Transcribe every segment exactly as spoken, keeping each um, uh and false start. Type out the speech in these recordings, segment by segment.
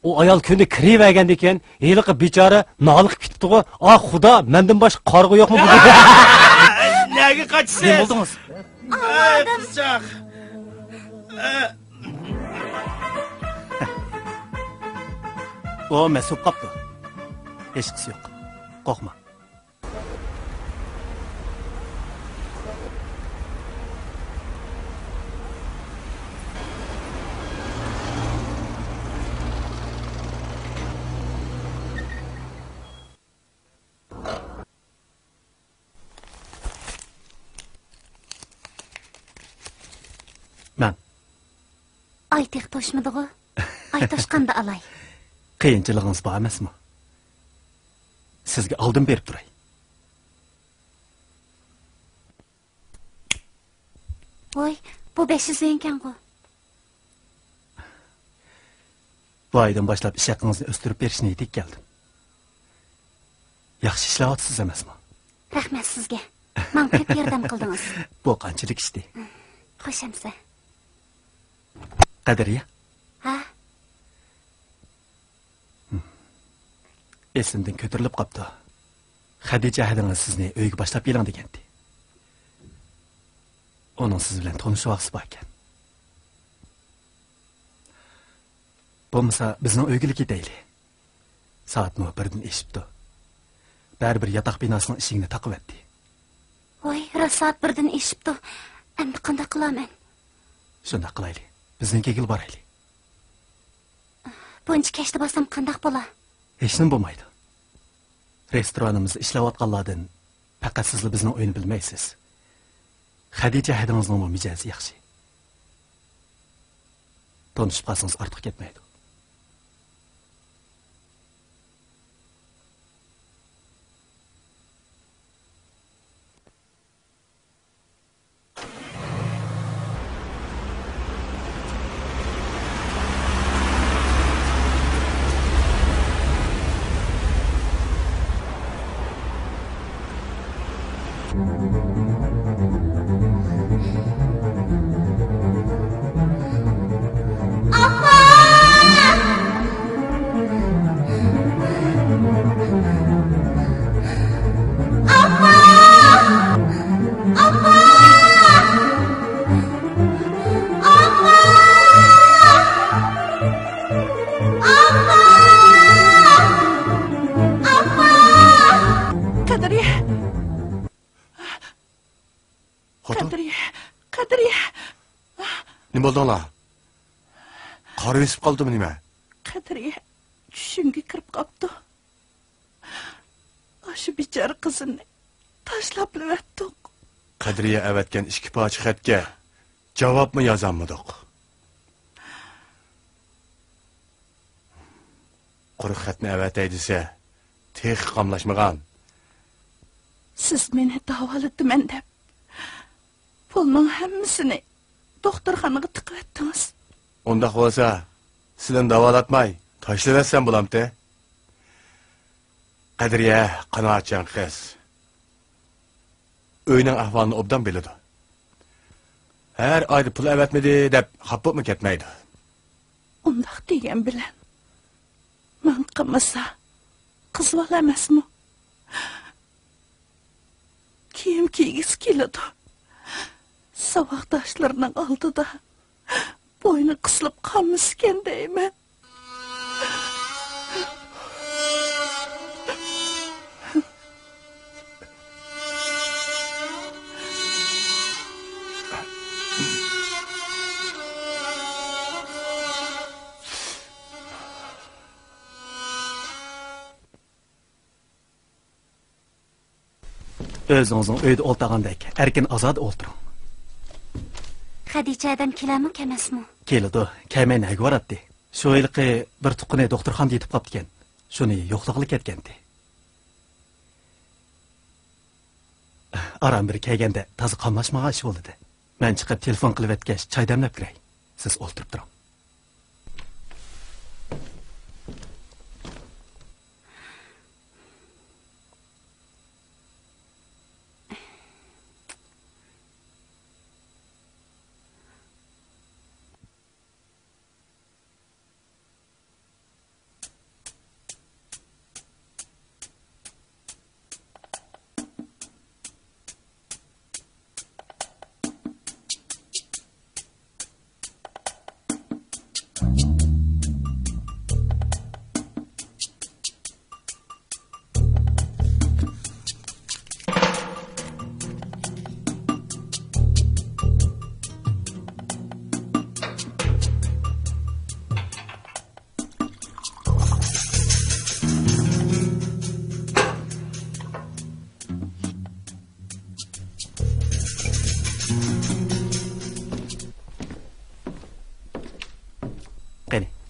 ئۇ ئايال كۈندە كىرىۋەرگەندىن كېيىن، ھېلىقى بىچارە نالىقىپ كېتىپتىغۇ. ئاھ خۇدا، مەندىن باشقا قارىغۇ يوقمۇ بۇ؟ نەگە قاچىسىز؟ نېمە بولدىڭىز؟ ئاڭلىمىدىم. قىزچاق. ئۇ مەست بولۇپ قاپتۇ. ھېچقىسى يوق. قورقما. مەن. ئاي تېخى توشمىدىغۇ؟ ئاي توشقاندا ئالاي. قىيىنچىلىقىڭىز بار ئەمەسمۇ؟ سىزگە ئالدىن بېرىپ تۇراي. ۋاي، بۇ بەش يۈز يۈەنكەنغۇ. بۇ ئايدىن باشلاپ ئىش ھەققىڭىزنى ئۆستۈرۈپ بېرىش نىيىتىگە كەلدىم. ياخشى ئىشلەۋاتىسىز ئەمەسمۇ؟ رەھمەت سىزگە. ماڭا كۆپ ياردەم قىلدىڭىز. بۇ قانچىلىك ئىشتى؟ خوش ئەمسە. قەدرىيە؟ ھە؟ ئېسىمدىن كۆتۈرۈلۈپ قاپتۇ. خەدىچە ھەدىڭىز سىزنى ئۆيگە باشلاپ كېلىڭ دېگەنتى. ئۇنىڭ سىز بىلەن تونۇشۇۋالغۇسى باركەن. بولمىسا بىزنىڭ ئۆيگىلا كېتەيلى. سائەتمۇ بىردىن ئېشىپتۇ. بەرىبىر ياتاق بىناسىنىڭ ئىشىكىنى تاقىۋەتتى. ۋاي، راست سائەت بىردىن ئېشىپتۇ. ئەمدى قانداق قىلارمەن؟ شۇنداق قىلايلى. بىزنىڭكىگىلا بارايلى. بۇنچە كەچتە بارسام قانداق بولا؟ ھېچنېمە بولمايدۇ. رېستورانىمىزدا ئىشلەۋاتقانلاردىن پەقەت سىزلا بىزنىڭ ئۆينى بىلمەيسىز. خەدىچە ھەدىڭىزنىڭمۇ مىجەزى ياخشى. تونۇشۇپ قالسىڭىز ئارتۇق كەتمەيدۇ. قەدرىيە! خوتۇن؟ قەدرىيە! قەدرىيە! نېمە بولدۇڭلار؟ قارا بېسىپ قالدىمۇ نېمە؟ قەدرىيە چۈشۈمگە كىرىپ قاپتۇ. ئاشۇ بىچارە قىزىمنى تاشلاپلىۋەتتۇق. قەدرىيە ئەۋەتكەن ئىككى پارچە خەتكە جاۋابمۇ يازالمىدۇق. قۇرۇق خەتنى ئەۋەتەي دېسە، تېخى قاملاشمىغان. سىز مېنى داۋالىتىمەن دەپ، پۇلنىڭ ھەممىسىنى دوختۇرخانىغا تىقىۋەتتىڭىز. ئۇنداق بولسا، سىلىنى داۋالاتماي تاشلىۋەتسەم بولامتى؟ قەدرىيە قانائەتچان قىز. ئۆينىڭ ئەھۋالىنى ئوبدان بىلىدۇ. ھەر ئايدا پۇل ئەۋەتمىدى دەپ خاپا بولۇپمۇ كەتمەيدۇ. ئۇنداق دېگەن بىلەن ماڭا قالمىسا، قىز بالا ئەمەسمۇ؟ كىيىم كىيگۈسى كېلىدۇ. ساۋاقداشلىرىنىڭ ئالدىدا بوينى قىسىلىپ قالمىسىكەن دەيمەن. ئۆزىڭىزنىڭ ئۆيىدە ئولتۇرغاندەك ئەركىن ئازادە ئولتۇرۇڭ. خەدىچە ھەدەم كېلەرمۇ كەلمەسمۇ؟ كېلىدۇ، كەلمەي نەگە باراتتى؟ شۇ ھېلىقى بىر تۇغقىنى دوختۇرخانىدا يېتىپ قاپتىكەن. شۇنى يوقلىغىلى كەتكەنتى. ئاران بىر كەلگەندە تازا قاملاشمىغان ئىش بولدى. مەن چىقىپ تېلېفون قىلىۋەتكەچ چاي دەملەپ كىرەي. سىز ئولتۇرۇپ تۇرۇڭ.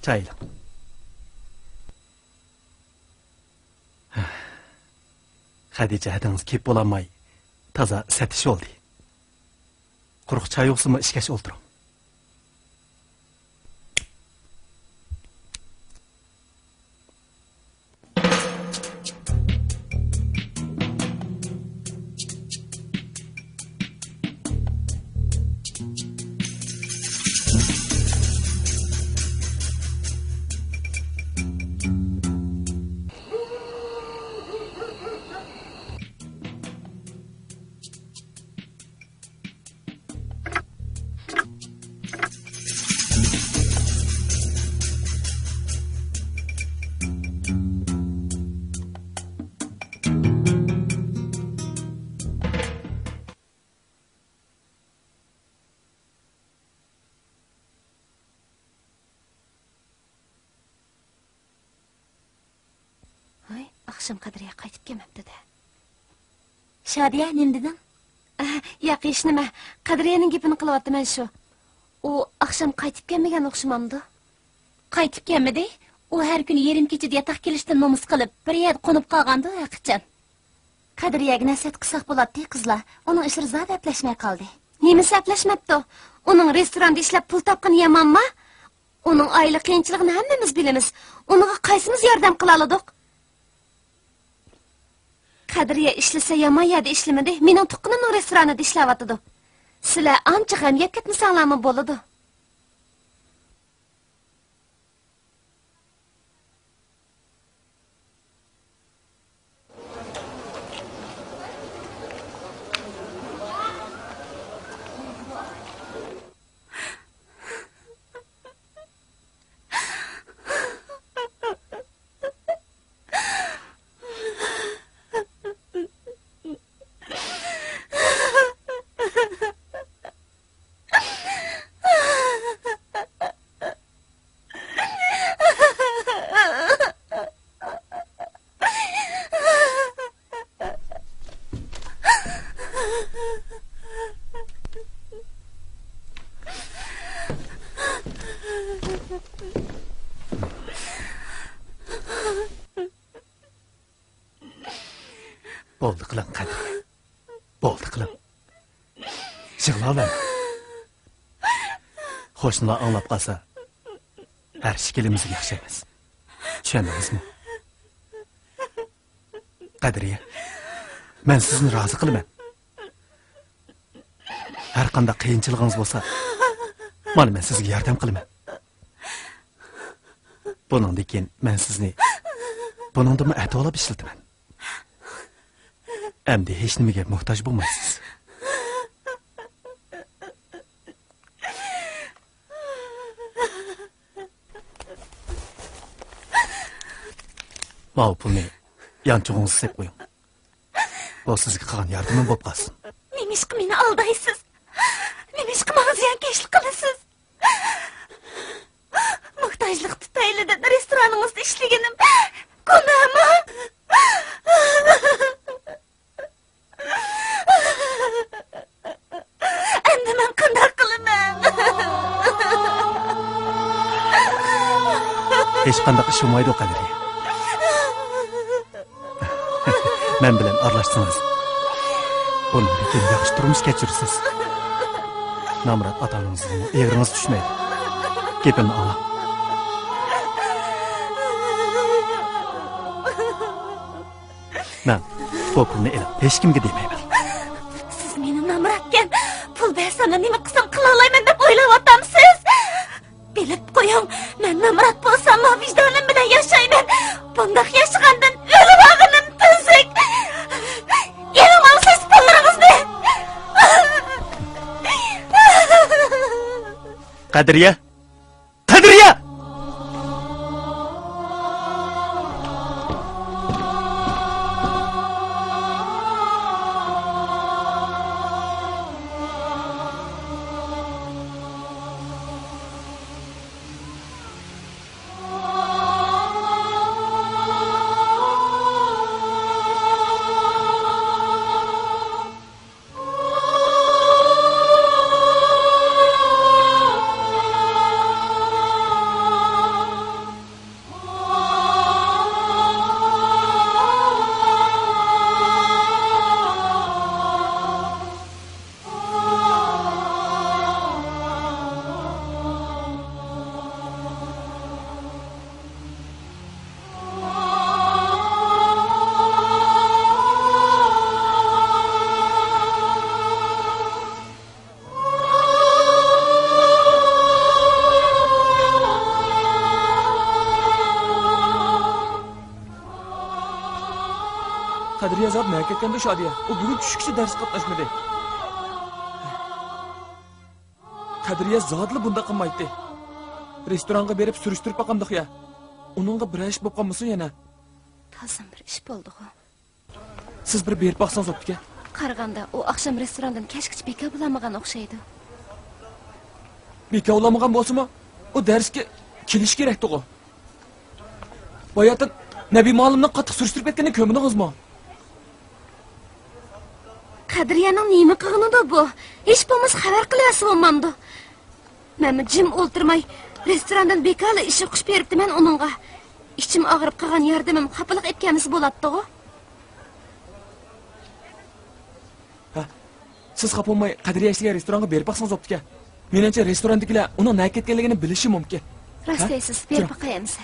چاي ئېلىڭ. خەدىچە، ھەدىڭىز كېپى بولالماي، تازا سەتىش بولدى. قۇرۇق چاي بولسىمۇ ئىچكەچ ئولتۇرۇڭ. ھاي، ئاخشام قەدرىيە قايتىپ كەلمەپتۇ-دە. شادىيە، نېمە دېدىڭ؟ ئە، ياق، ھېچنېمە. قەدرىيەنىڭ گېپىنى قىلىۋاتىمەن شۇ. ئۇ ئاخشام قايتىپ كەلمىگەن ئوخشىمامدۇ؟ قايتىپ كەلمىدى. ئۇ ھەر كۈنى يېرىم كېچىدە ياتاق كېلىشتىن نومۇس قىلىپ، بىر يەردە قونۇپ قالغاندۇ ھەرقاچان. قەدرىيەگە نەسىھەت قىلساق بولاتتى، قىزلار. ئۇنىڭ ئىشلىرى زادى ئەپلەشمەي قالدى. نېمىسى ئەپلەشمەپتۇ؟ ئۇنىڭ رېستوراندا ئىشلەپ پۇل تاپقىنى يامانما؟ ئۇنىڭ ئائىلە قىيىنچىلىقىنى ھەممىمىز بىلىمىز. ئۇنىڭغا قايسىمىز ياردەم قىلالىدۇق؟ قەدرىيە ئىشلىسە يامان يەردە ئىشلىمىدى، مېنىڭ تۇغقىنىمنىڭ رېستورانىدا ئىشلەۋاتىدۇ. سىلەر ئانچە غەم يەپ كەتمىسەڭلارمۇ بولىدۇ. بولدى قىلىڭ، قەدرىيە. بولدى قىلىڭ. يىغلاۋەرمەڭ. قوشنىلار ئاڭلاپ قالسا، ھەر ئىككىلىمىزگە ياخشى ئەمەس. چۈشەندىڭىزمۇ؟ قەدرىيە، مەن سىزنى رازى قىلىمەن. ھەر قانداق قىيىنچىلىقىڭىز بولسا، مانا مەن سىزگە ياردەم قىلىمەن. بۇنىڭدىن كېيىن مەن سىزنى بۇنىڭدىنمۇ ئەتىۋالاپ ئىشلىتىمەن. ئەمدى ھېچنېمىگە موھتاج بولمايسىز. ماۋۇ پۇلنى يانچۇقىڭىزغا سېلىپ قويۇڭ. بۇ سىزگە قىلغان ياردىمىم بولۇپ قالسۇن. نېمىشقا مېنى ئالدايسىز؟ نېمىشقا ماڭا زىيانكەشلىك قىلىسىز؟ موھتاجلىق تۈپەيلىدىن رېستورانىڭىزدا ئىشلىگىنىم گۇناھمۇ؟ ئەمدى مەن قانداق قىلىمەن؟ ھېچقانداق ئىش بولمايدۇ، قەدرىيە. مەن بىلەن ئارىلاشسىڭىز، بۇنىڭدىن كېيىن ياخشى تۇرمۇش كەچۈرىسىز. نامرات ئاتا-ئانىڭىزنىڭ ئېغىرىڭىز چۈشمەيدۇ. گېپىمنى ئاڭلاڭ. مەن بۇ پۇلنى ئېلىپ ھېچكىمگە دېمەيمەن. سىز مېنى نامراتكەن، پۇل بەرسەملا نېمە قىلسام قىلالايمەن دەپ ئويلاۋاتامسىز؟ بىلىپ قويۇڭ، مەن نامرات بولساممۇ ۋىجدانىم بىلەن ياشايمەن. بۇنداق ياشىغاندىن ئۆلۈۋالغىنىم تۈزۈك. ئېلىۋالسىز پۇللىرىڭىزنى. قەدرىيە! قەدرىيە! زادى نەگە كەتكەندۇ شادىيە؟ ئۇ بۈگۈن چۈشكىچە دەرسكە قاتناشمىدى. قەدرىيە زادىلا بۇنداق قىلمايتتى. رېستورانغا بېرىپ سۈرۈشتۈرۈپ باقامدۇق يا؟ ئۇنىڭغا بىرەر ئىش بولۇپ قالمىسۇن يەنە. تازىمۇ بىر ئىش بولدىغۇ. سىز بىر بېرىپ باقسىڭىز بوپتىكەن. قارىغاندا ئۇ ئاخشام رېستوراندىن كەچكىچە بىكار بولالمىغان ئوخشايدۇ. بىكار بولالمىغان بولسىمۇ، ئۇ دەرسكە كېلىشى كېرەكتىغۇ. باياتىن نەبى مۇئەللىمنىڭ قاتتىق سۈرۈشتۈرۈپ كەتكىنىنى كۆرمىدىڭىزمۇ؟ قەدرىيەنىڭ نېمە قىلغىنىدۇ بۇ؟ ھېچ بولمىسا خەۋەر قىلىۋەرسە بولمامدۇ؟ مەنمۇ جىم ئولتۇرماي، رېستوراندىن بىكارلا ئىش ئوقۇش بېرىپتىمەن ئۇنىڭغا. ئىچىم ئاغرىپ قالغان ياردىمىم خاپىلىق ئېلىپ كەلمىسە بولاتتىغۇ. ھە، سىز خاپا بولماي، قەدرىيە ئىشلىگەن رېستورانغا بېرىپ باقسىڭىز بوپتىكەن. مېنىڭچە، رېستوراندىكىلەر ئۇنىڭ نەگە كەتكەنلىكىنى بىلىشى مۇمكىن. راست دەيسىز، بېرىپ باقاي ئەمىسە.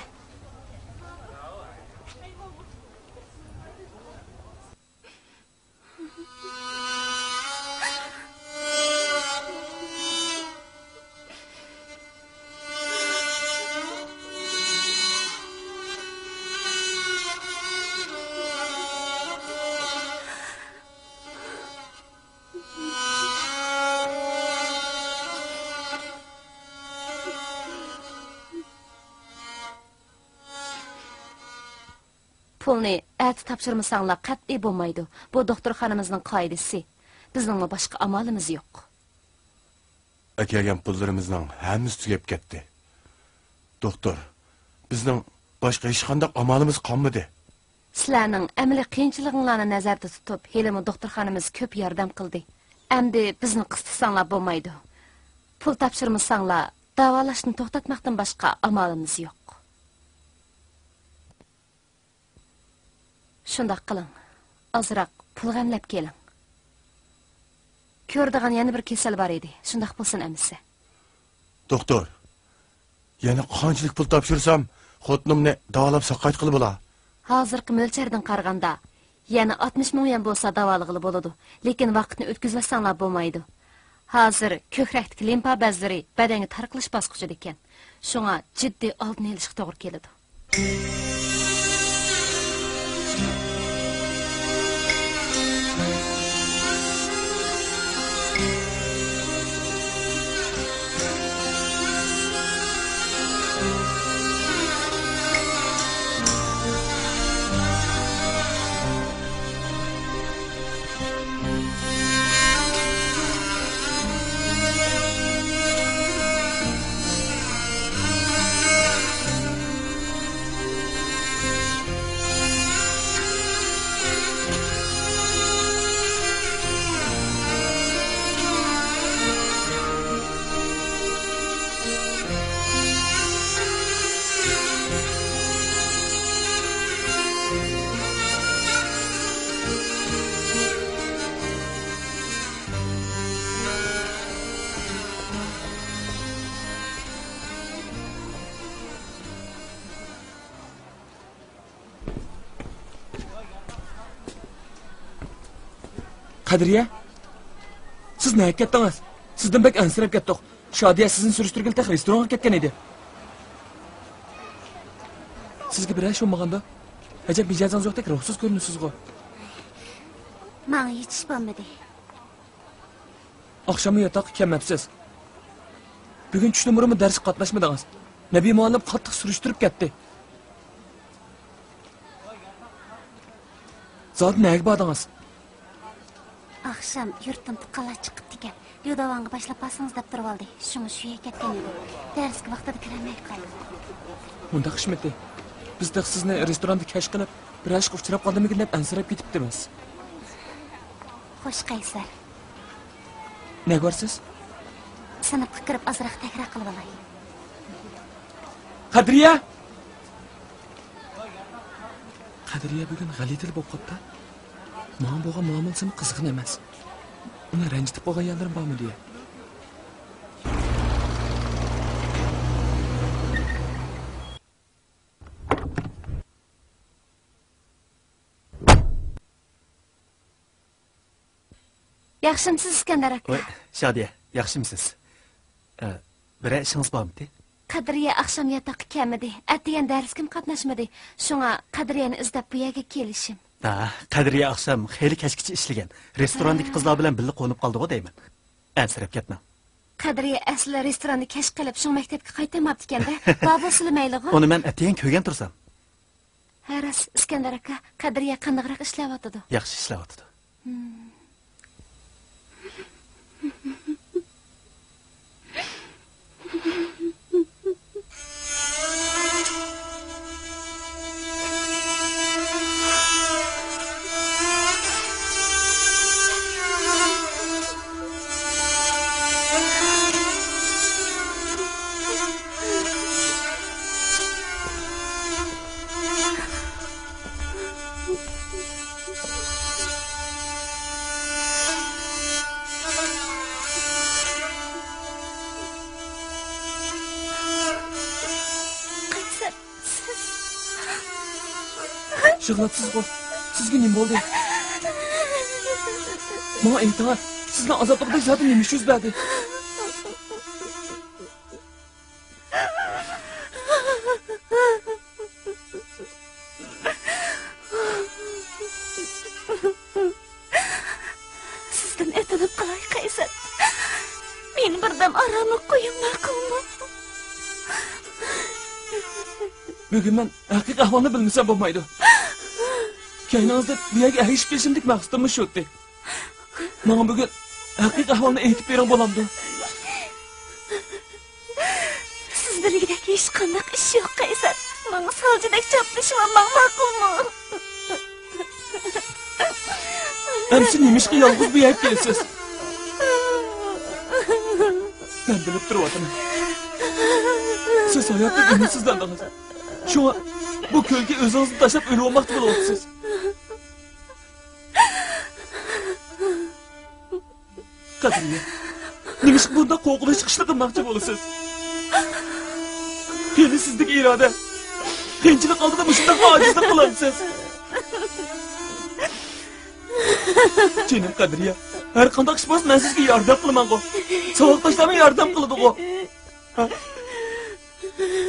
پۇلنى ئەتە تاپشۇرمىساڭلار قەتئىي بولمايدۇ. بۇ دوختۇرخانىمىزنىڭ قائىدىسى. بىزنىڭمۇ باشقا ئامالىمىز يوق. ئەكەلگەن پۇللىرىمىزنىڭ ھەممىسى تۈگەپ كەتتى. دوختۇر، بىزنىڭ باشقا ھېچقانداق ئامالىمىز قالمىدى. سىلەرنىڭ ئەمەلىي قىيىنچىلىقىڭلارنى نەزەردە تۇتۇپ، ھېلىمۇ دوختۇرخانىمىز كۆپ ياردەم قىلدى. ئەمدى بىزنى قىستىساڭلار بولمايدۇ. پۇل تاپشۇرمىساڭلار، داۋالاشنى توختاتماقتىن باشقا ئامالىمىز يوق. شۇنداق قىلىڭ، ئازراق پۇل غەملەپ كېلىڭ. كۆرىدىغان يەنە بىر كېسەل بار ئىدى، شۇنداق بولسۇن ئەمىسە. دوختۇر، يەنە قانچىلىك پۇل تاپشۇرسام، خوتۇنۇمنى داۋالاپ ساقايتقىلى بولا؟ ھازىرقى مۆلچەردىن قارىغاندا، يەنە ئاتمىش مىڭ يۈەن بولسا داۋالىغىلى بولىدۇ، لېكىن ۋاقىتنى ئۆتكۈزۈۋەتسەڭلار بولمايدۇ. ھازىر كۆكرەكتىكى لىمفا بەزلىرى بەدەنگە تارقىلىش باسقۇچىدا ئىكەن، شۇڭا جىددىي ئالدىنى ئېلىشقا توغرا كېلىدۇ. قەدرىيە، سىز نەگە كەتتىڭىز؟ سىزدىن بەك ئەنسىرەپ كەتتۇق. شادىيە سىزنى سۈرۈشتۈرگىلى تېخى رېستورانغا كەتكەن ئىدى. سىزگە بىرەر ئىش بولمىغاندۇ؟ ئەجەب مىجەزىڭىز يوقتەك روھسىز كۆرۈنىسىزغۇ؟ ماڭا ھېچ ئىش بولمىدى. ئاخشاممۇ ياتاققا كەلمەپسىز. بۈگۈن چۈشتىن بۇرۇنمۇ دەرسكە قاتناشمىدىڭىز. نەبى مۇئەللىم قاتتىق سۈرۈشتۈرۈپ كەتتى. زادى نەگە باردىڭىز؟ ئاخشام يۇرتتىن تۇغقانلار چىقىپتىكەن. ليۇداۋانغا باشلاپ بارسىڭىز دەپ تۇرۇۋالدى. شۇڭا شۇ يەرگە كەتكەن ئىدىم. دەرسكە ۋاقتىدا كىرەلمەي قالدىم. مۇنداق ئىشمىتى؟ بىز تېخى سىزنى رېستوراندا كەچ قىلىپ، بىرەر ئىشقا ئۇچراپ قالدىمىكىن دەپ ئەنسىرەپ كېتىپتىمىز. خوش قەيسەر. نەگە بارسىز؟ سىنىپقا كىرىپ ئازراق تەكرار قىلىۋالاي. قەدرىيە! قەدرىيە بۈگۈن غەلىتىلا بولۇپ قاپتۇ. ماڭا بولغان مۇئامىلىسىمۇ قىزغىن ئەمەس. ئۇنى رەنجىتىپ قويغان يەرلىرىم بارمۇ دېيە. ياخشىمسىز، ئىسكەندەر ئاكا؟ ۋاي، شادىيە، ياخشىمسىز؟ ئە، بىرەر ئىشىڭىز بارمىدى؟ قەدرىيە ئاخشام ياتاققا كەلمىدى، ئەتىگەن دەرسكىمۇ قاتناشمىدى. شۇڭا قەدرىيەنى ئىزدەپ بۇ يەرگە كېلىشىم. ھە، قەدرىيە ئاخشام خېلى كەچكىچە ئىشلىگەن. رېستوراندىكى قىزلار بىلەن بىللە قونۇپ قالدىغۇ دەيمەن. ئەنسىرەپ كەتمەڭ. قەدرىيە ئەسلى رېستوراندا كەچ قېلىپ، شۇڭا مەكتەپكە قايتالماپتىكەن-دە. بار بولسىلا مەيلىغۇ. ئۇنى مەن ئەتىگەن كۆرگەن تۇرسام. ھە، راست، ئىسكەندەر ئاكا، قەدرىيە قانداقراق ئىشلەۋاتىدۇ؟ ياخشى ئىشلەۋاتىدۇ. قەيسەر، سىز. يىغلاپسىزغۇ؟ سىزگە نېمە بولدى؟ ماڭا ئېيتىڭە، سىزنى ئازابلىغۇدەك زادى نېمە ئىش يۈز بەردى؟ سىزدىن ئۆتۈنۈپ قالاي، قەيسەر. مېنى بىردەم ئاراملىق قويۇڭ، ماقۇلمۇ؟ بۈگۈن مەن ھەقىقىي ئەھۋالنى بىلمىسەم بولمايدۇ. كەينىڭىزدىن بۇ يەرگە ئەگىشىپ كېلىشىمدىكى مەقسىتىممۇ شۇ ئىدى. ماڭا بۈگۈن ھەقىقىي ئەھۋالنى ئېيتىپ بېرىڭ، بولامدۇ؟ سىز بىلگۈدەك ھېچقانداق ئىش يوق، قەيسەر. ماڭا سالچىدەك چاپلىشىۋالماڭ، ماقۇلمۇ؟ ئەمىسە نېمىشقا يالغۇز بۇ يەرگە كېلىسىز؟ مەن بىلىپ تۇرۇۋاتىمەن. سىز ھاياتتىن ئۈمىدسىزلەندىڭىز. شۇڭا بۇ كۆلگە ئۆزىڭىزنى تاشلاپ ئۆلۈۋالماقچى بولۇۋاتىسىز. قەدرىيە، نېمىشقا بۇنداق قورقۇنچلۇق ئىشنى قىلماقچى بولىسىز؟ قېنى سىزدىكى ئىرادە؟ قىيىنچىلىق ئالدىدا مۇشۇنداقمۇ ئاجىزلىق قىلامسىز؟ جېنىم قەدرىيە، ھەر قانداق ئىش بولسا مەن سىزگە ياردەم قىلىمەنغۇ. ساۋاقداشلارمۇ ياردەم قىلىدىغۇ. ھە؟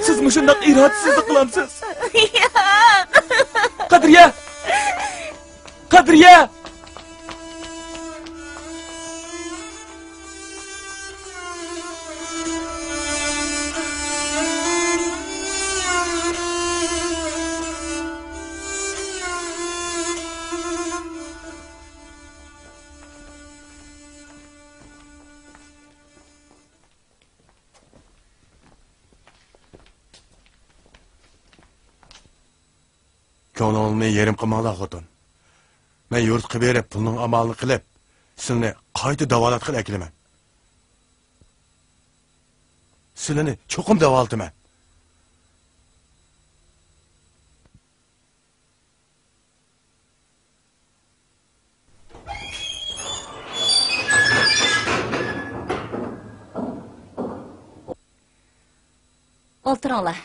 سىز مۇشۇنداق ئىرادىسىزلىك قىلامسىز؟ ياق. قەدرىيە! قەدرىيە! كۆڭلۈڭلارنى يېرىم قىلماڭلار، خوتۇن. مەن يۇرتقا بېرىپ، پۇلنىڭ ئامالىنى قىلىپ، سىلىنى قايتا داۋالاتقىلى ئەكېلىمەن. سىلىنى چوقۇم داۋالىتىمەن. ئولتۇرۇڭلار.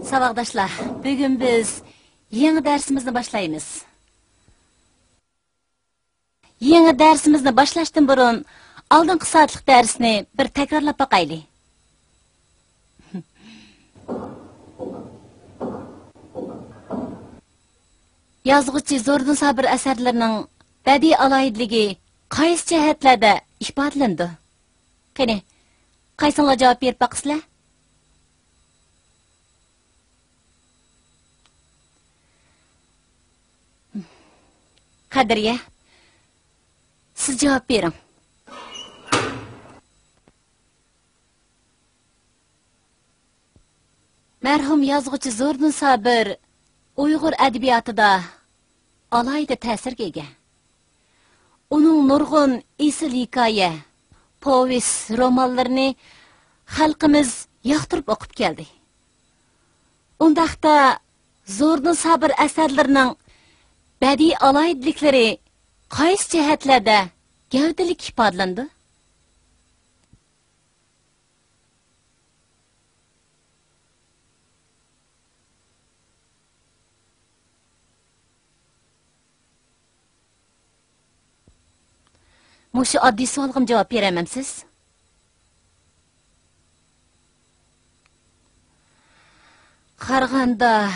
ساۋاقداشلار، بۈگۈن بىز يېڭى دەرسىمىزنى باشلايمىز. يېڭى دەرسىمىزنى باشلاشتىن بۇرۇن، ئالدىنقى سائەتلىك دەرسنى بىر تەكرارلاپ باقايلى. يازغۇچى زوردۇن سابىر ئەسەرلىرىنىڭ بەدىئىي ئالاھىدىلىكى قايسى جەھەتلەردە ئىپادىلىنىدۇ؟ قېنى، قايسىڭلار جاۋاب بېرىپ باقىسىلەر؟ قەدرىيە، سىز جاۋاب بېرىڭ. مەرھۇم يازغۇچى زوردۇن سابىر ئۇيغۇر ئەدەبىياتىدا ئالاھىدە تەسىرگە ئىگە. ئۇنىڭ نۇرغۇن ئېسىل ھېكايە، پوۋېست، رومانلىرىنى خەلقىمىز ياقتۇرۇپ ئوقۇپ كەلدى. ئۇنداقتا، زوردۇن سابىر ئەسەرلىرىنىڭ بەدىئىي ئالاھىدىلىكلىرى قايسى جەھەتلەردە گەۋدىلىك ئىپادىلىنىدۇ؟ مۇشۇ ئاددىي سوئالغىمۇ جاۋاب بېرەلمەمسىز؟ قارىغاندا،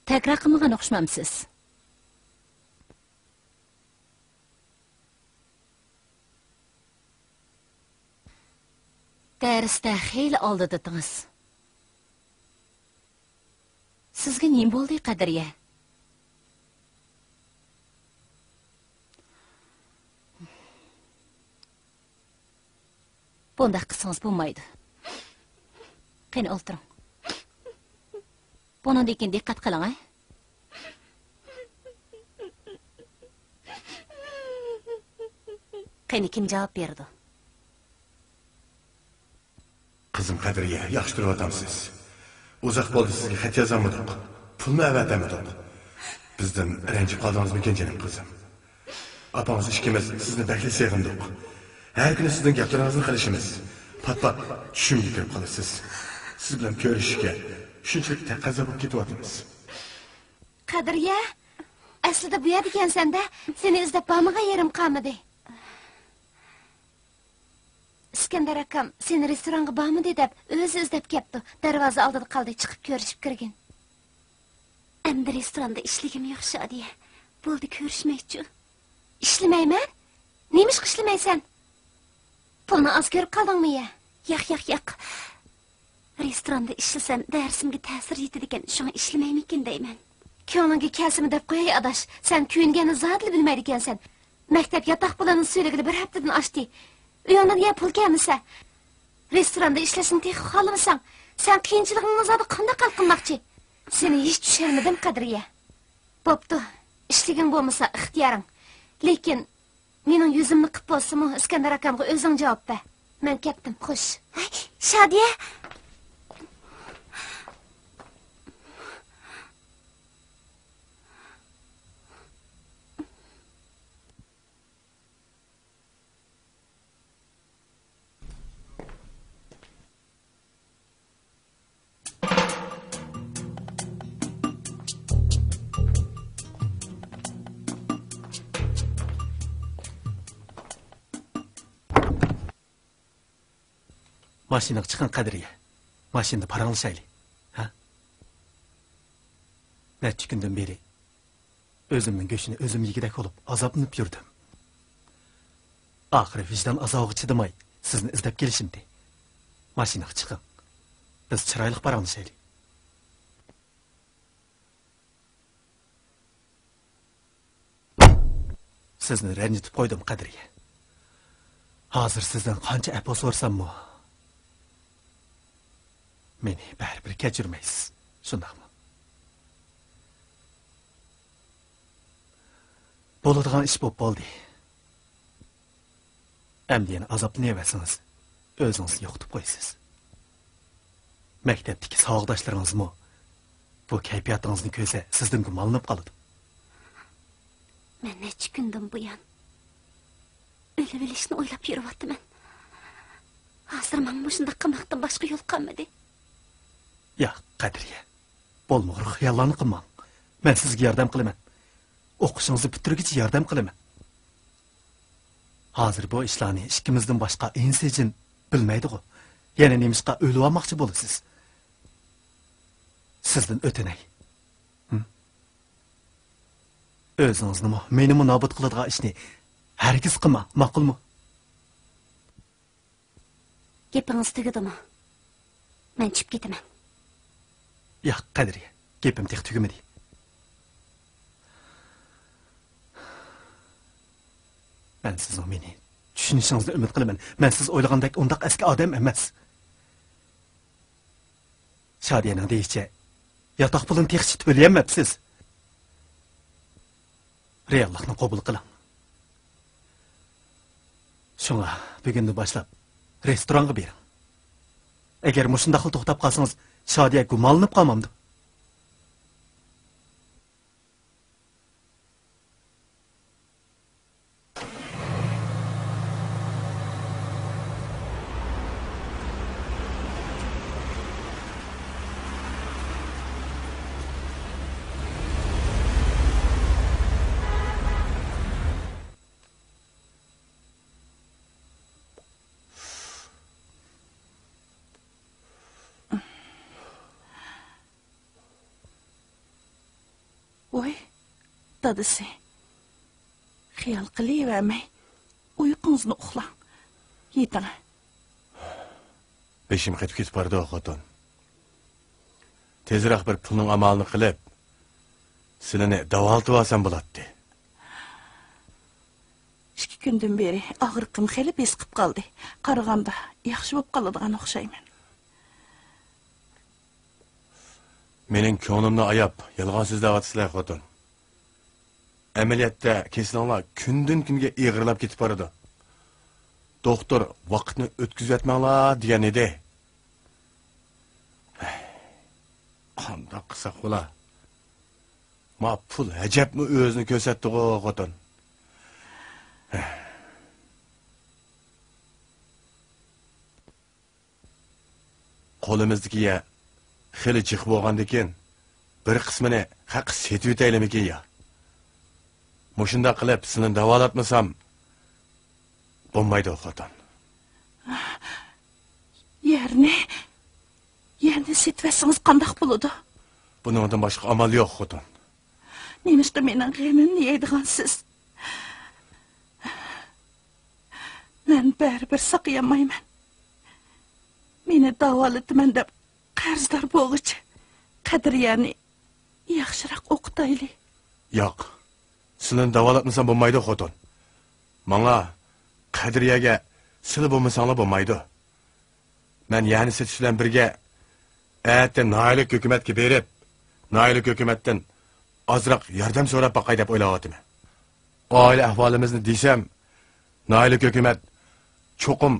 تەكرار قىلمىغان ئوخشىمامسىز؟ دەرستە خېلى ئالدىدىتىڭىز. سىزگە نېمە بولدى، قەدرىيە؟ بۇنداق قىلسىڭىز بولمايدۇ. قېنى، ئولتۇرۇڭ. بۇنىڭدىن كېيىن دىققەت قىلىڭ، ھە؟ قېنى، كىم جاۋاب بېرىدۇ؟ قىزىم قەدرىيە، ياخشى تۇرۇۋاتامسىز؟ ئۇزاق بولدى سىزگە خەت يازالمىدۇق. پۇلمۇ ئەۋەتەلمىدۇق. بىزدىن رەنجىپ قالدىڭىزمىكىن، جېنىم قىزىم؟ ئاپىڭىز ئىككىمىز سىزنى بەكلا سېغىندۇق. ھەر كۈنى سىزنىڭ گەپلىرىڭىزنى قىلىشىمىز. پات-پات چۈشۈمگە كىرىپ قالىسىز. سىز بىلەن كۆرۈشۈشكە شۇنچىلىك تەقەززا بولۇپ كېتىۋاتىمىز. قەدرىيە، ئەسلىدە بۇ يەردىكەنسەن-دە، سېنى ئىزدەپ بارمىغان يېرىم قالمىدى. ئىسكەندەر ئاكام سېنى رېستورانغا بارمىدى دەپ ئۆزى ئىزدەپ كەپتۇ. دەرۋازا ئالدىدا قالدى، چىقىپ كۆرۈشۈپ كىرگىن. ئەمدى رېستوراندا ئىشلىگۈم يوق، شادىيە. بولدى، كۆرۈشمەيچۇ. ئىشلىمەيمەن؟ نېمىشقا ئىشلىمەيسەن؟ پۇلنى ئاز كۆرۈپ قالدىڭمۇ يا؟ ياق، ياق، ياق. رېستوراندا ئىشلىسەم، دەرسىمگە تەسىر يېتىدىكەن، شۇڭا ئىشلىمەيمىكىن دەيمەن. كۆڭلۈڭگە كەلسىمۇ دەپ قوياي، ئاداش. سەن كۆيۈنگەننى زادىلا بىلمەيدىكەنسەن. مەكتەپ ياتاق پۇلىنى سۈيلىگىلى بىر ھەپتىدىن ئاشتى. ئۆيۈڭدىن يا پۇل كەلمىسە، رېستوراندا ئىشلەشنى تېخى خالىمىساڭ، سەن قىيىنچىلىقىڭنى زادى قانداق ھەل قىلماقچى؟ سېنى ھېچ چۈشەنمىدىم، قەدرىيە. بوپتۇ، ئىشلىگىڭ بولمىسا ئىختىيارىڭ. لېكىن مېنىڭ يۈزۈمنى قىپ بولسىمۇ، ئىسكەندەر ئاكامغا ئۆزۈڭ جاۋاب بەر. مەن كەتتىم، خوش. ھەي، شادىيە! ماشىنىغا چىقىڭ، قەدرىيە. ماشىنىدا پاراڭلىشايلى. ھە؟ نەچچە كۈندىن بېرى ئۆزۈمنىڭ گۆشىنى ئۆزۈم يېگۈدەك بولۇپ، ئازابلىنىپ يۈردۈم. ئاخىرى ۋىجدان ئازابىغا چىدىماي، سىزنى ئىزدەپ كېلىشىمدى. ماشىنىغا چىقىڭ. بىز چىرايلىق پاراڭلىشايلى. سىزنى رەنجىتىپ قويدۇم، قەدرىيە. ھازىر سىزدىن قانچە ئەپۇ سورىساممۇ، مېنى بەرىبىر كەچۈرمەيسىز، شۇنداقمۇ؟ بولىدىغان ئىش بولۇپ بولدى. ئەمدى يەنە ئازابلىنىۋەرسىڭىز، ئۆزىڭىزنى يوقىتىپ قويىسىز. مەكتەپتىكى ساۋاقداشلىرىڭىزمۇ بۇ كەيپىياتىڭىزنى كۆرسە، سىزدىن گۇمانلىنىپ قالىدۇ. مەن نەچچە كۈندىن بۇيان ئۆلۈۋېلىشنى ئويلاپ يۈرۈۋاتىمەن. ھازىر ماڭا مۇشۇنداق قىلماقتىن باشقا يول قالمىدى. ياق، قەدرىيە. بولمىغۇر خىياللارنى قىلماڭ. مەن سىزگە ياردەم قىلىمەن. ئوقۇشىڭىزنى پۈتتۈرگۈچە ياردەم قىلىمەن. ھازىر بۇ ئىشلارنى ئىككىمىزدىن باشقا ئىنسىجىن بىلمەيدىغۇ. يەنە نېمىشقا ئۆلۈۋالماقچى بولىسىز؟ سىزدىن ئۆتۈنەي. ھىم؟ ئۆزىڭىزنىمۇ، مېنىمۇ نابۇت قىلىدىغان ئىشنى ھەرگىز قىلماڭ، ماقۇلمۇ؟ گېپىڭىز تۈگىدىمۇ؟ مەن چۈشۈپ كېتىمەن. ياق، قەدرىيە، گېپىم تېخى تۈگىمىدى. مەن سىزنىڭ مېنى چۈشىنىشىڭىزنى ئۈمىد قىلىمەن. مەن سىز ئويلىغاندەك ئۇنداق ئەسكى ئادەم ئەمەس. شادىيەنىڭ دېيىشىچە، ياتاق پۇلىنى تېخىچە تۆلىيەلمەپسىز. رېئاللىقنى قوبۇل قىلىڭ. شۇڭا بۈگۈندىن باشلاپ رېستورانغا بېرىڭ. ئەگەر مۇشۇنداقلا توختاپ قالسىڭىز، شادىيە گۇمانلىنىپ قالمامدۇ؟ دادىسى. خىيال قىلىۋەرمەي، ئۇيقۇڭىزنى ئۇخلاڭ. يېتىڭ. بېشىم قېتىپ كېتىپ بارىدۇ، خوتۇن. تېزرەك بىر پۇلنىڭ ئامالىنى قىلىپ، سىلىنى داۋالىتىۋالسام بولاتتى. ئىككى كۈندىن بېرى ئاغرىقىم خېلى بېسىقىپ قالدى. قارىغاندا ياخشى بولۇپ قالىدىغان ئوخشايمەن. مېنىڭ كۆڭلۈمنى ئاياپ، يالغان سۆزلەۋاتىسىلەر، خوتۇن. ئەمەلىيەتتە كېسىلىڭلار كۈندىن-كۈنگە ئېغىرلاپ كېتىپ بارىدۇ. دوختۇر ۋاقىتنى ئۆتكۈزۈۋەتمەڭلار دېگەن ئىدى. قانداق قىلساق بولا؟ ما پۇل ئەجەبمۇ ئۆزىنى كۆرسەتتىغۇ، خوتۇن. قولىمىزدىكى يەر خېلى جىق بولغاندىكىن، بىر قىسمىنى خەققە سېتىۋېتەيلىمىكىن يا؟ مۇشۇنداق قىلىپ سىلىنى داۋالاتمىسام بولمايدۇ، خوتۇن. يەرنى، يەرنى سېتىۋەتسىڭىز قانداق بولىدۇ؟ بۇنىڭدىن باشقا ئامال يوق، خوتۇن. نېمىشقا مېنىڭ غېمىمنى يەيدىغانسىز؟ مەن بەرىبىر ساقىيالمايمەن. مېنى داۋالىتىمەن دەپ قەرزدار بولغۇچە، قەدرىيەنى ياخشىراق ئوقۇتايلى. ياق، سىلىنى داۋالاتمىسام بولمايدۇ، خوتۇن. ماڭا، قەدرىيەگە سىلى بولمىساڭلار بولمايدۇ. مەن يەرنى سېتىش بىلەن بىرگە، ئەتە ناھىيەلىك ھۆكۈمەتكە بېرىپ، ناھىيەلىك ھۆكۈمەتتىن ئازراق ياردەم سوراپ باقاي دەپ ئويلاۋاتىمەن. ئائىلە ئەھۋالىمىزنى دېسەم، ناھىيەلىك ھۆكۈمەت چوقۇم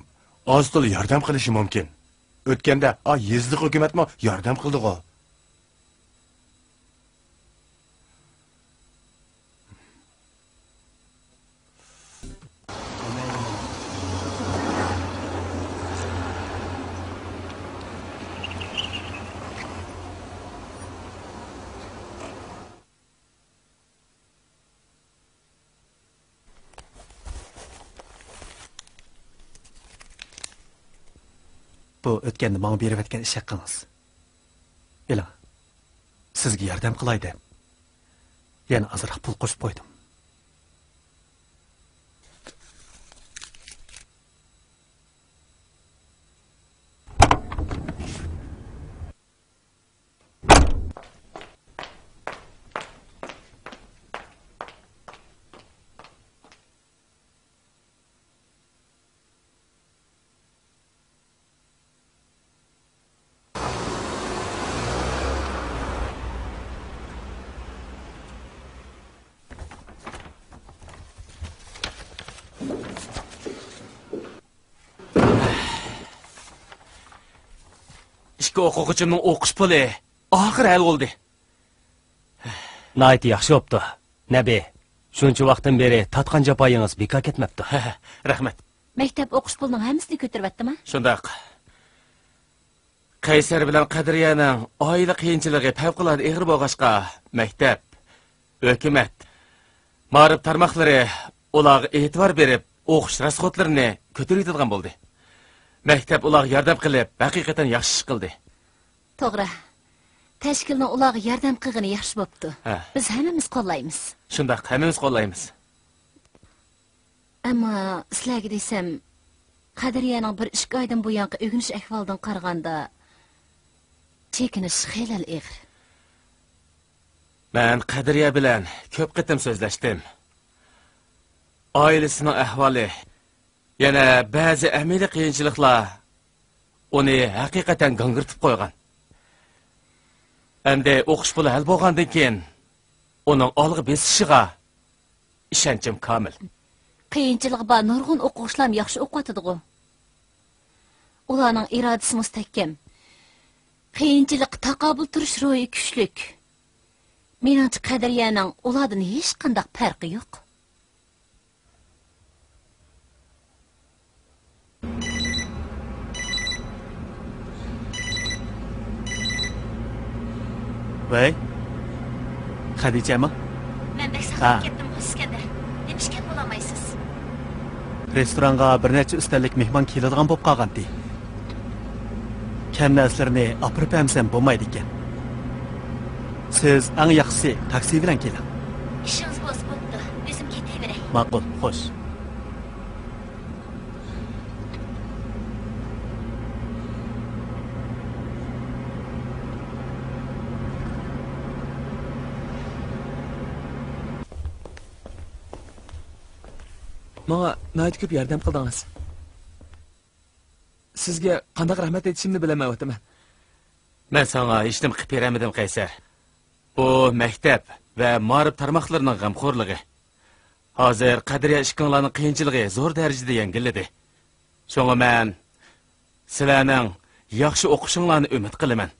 ئاز-تولا ياردەم قىلىشى مۇمكىن. ئۆتكەندە ئا يېزىلىق ھۆكۈمەتمۇ ياردەم قىلدىغۇ. بۇ ئۆتكەندە ماڭا بېرىۋەتكەن ئىش ھەققىڭىز. ئېلىڭ. سىزگە ياردەم قىلاي دەپ، يەنە ئازراق پۇل قوشۇپ قويدۇم. ئىككى ئوقۇغۇچىمنىڭ ئوقۇش پۇلى ئاخىر ھەل بولدى. ناھايىتى ياخشى بوپتۇ. نەبى، شۇنچە ۋاقىتتىن بېرى تارتقان جاپايىڭىز بىكار كەتمەپتۇ. رەھمەت. مەكتەپ ئوقۇش پۇلىنىڭ ھەممىسىنى كۆتۈرۈۋەتتىما؟ شۇنداق. قەيسەر بىلەن قەدرىيەنىڭ ئائىلە قىيىنچىلىقى پەۋقۇلئاددە ئېغىر بولغاچقا، مەكتەپ، ھۆكۈمەت، مائارىپ تارماقلىرى ئۇلارغا ئېتىبار بېرىپ، ئوقۇش راسخوتلىرىنى كۆتۈرۈۋېتىدىغان بولدى. مەكتەپ ئۇلارغا ياردەم قىلىپ، ھەقىقەتەن ياخشى ئىش قىلدى. توغرا. تەشكىلنىڭ ئۇلارغا ياردەم قىلغىنى ياخشى بوپتۇ. ھە. بىز ھەممىمىز قوللايمىز. شۇنداق، ھەممىمىز قوللايمىز. ئەمما سىلەرگە دېسەم، قەدرىيەنىڭ بىر ئىككى ئايدىن بۇيانقى ئۆگىنىش ئەھۋالىدىن قارىغاندا، چېكىنىش خېلىلا ئېغىر. مەن قەدرىيە بىلەن كۆپ قېتىم سۆزلەشتىم. ئائىلىسىنىڭ ئەھۋالى، يەنە بەزى ئەمەلىي قىيىنچىلىقلار ئۇنى ھەقىقەتەن گاڭگىرىتىپ قويغان. ئەمدى ئوقۇش پۇلى ھەل بولغاندىن كېيىن، ئۇنىڭ ئالغا بېسىشىغا ئىشەنچىم كامىل. قىيىنچىلىقى بار نۇرغۇن ئوقۇغۇچىلارمۇ ياخشى ئوقۇۋاتىدىغۇ. ئۇلارنىڭ ئىرادىسى مۇستەھكەم. قىيىنچىلىققا تاقابىل تۇرۇش روھى كۈچلۈك. مېنىڭچە، قەدرىيەنىڭ ئۇلاردىن ھېچقانداق پەرقى يوق. ۋەي، خەدىچەمۇ؟ مەن بەك ھە. ساقلاپ كەتتىمغۇ، ئىسكەندەر. نېمىشقا بولالمايسىز؟ رېستورانغا بىر نەچچە ئۈستەللىك مېھمان كېلىدىغان بولۇپ قالغانتى. كەم نەرسىلىرىنى ئاپىرىپ بەرمىسەم بولمايدىكەن. سىز ئەڭ ياخشىسى تاكسى بىلەن كېلىڭ. ئىشىڭىز ماقۇل، خوش. ماڭا ناھايىتى كۆپ ياردەم قىلدىڭىز. سىزگە قانداق رەھمەت ئېيتىشىمنى بىلەلمەيۋاتىمەن. مەن ساڭا ھېچنېمە قىلىپ بېرەلمىدىم، قەيسەر. بۇ مەكتەپ ۋە مائارىپ تارماقلىرىنىڭ غەمخورلۇقى. ھازىر قەدرىيە ئىككىڭلارنىڭ قىيىنچىلىقى زور دەرىجىدە يەڭگىللىدى. شۇڭا مەن سىلەرنىڭ ياخشى ئوقۇشۇڭلارنى ئۈمىد قىلىمەن.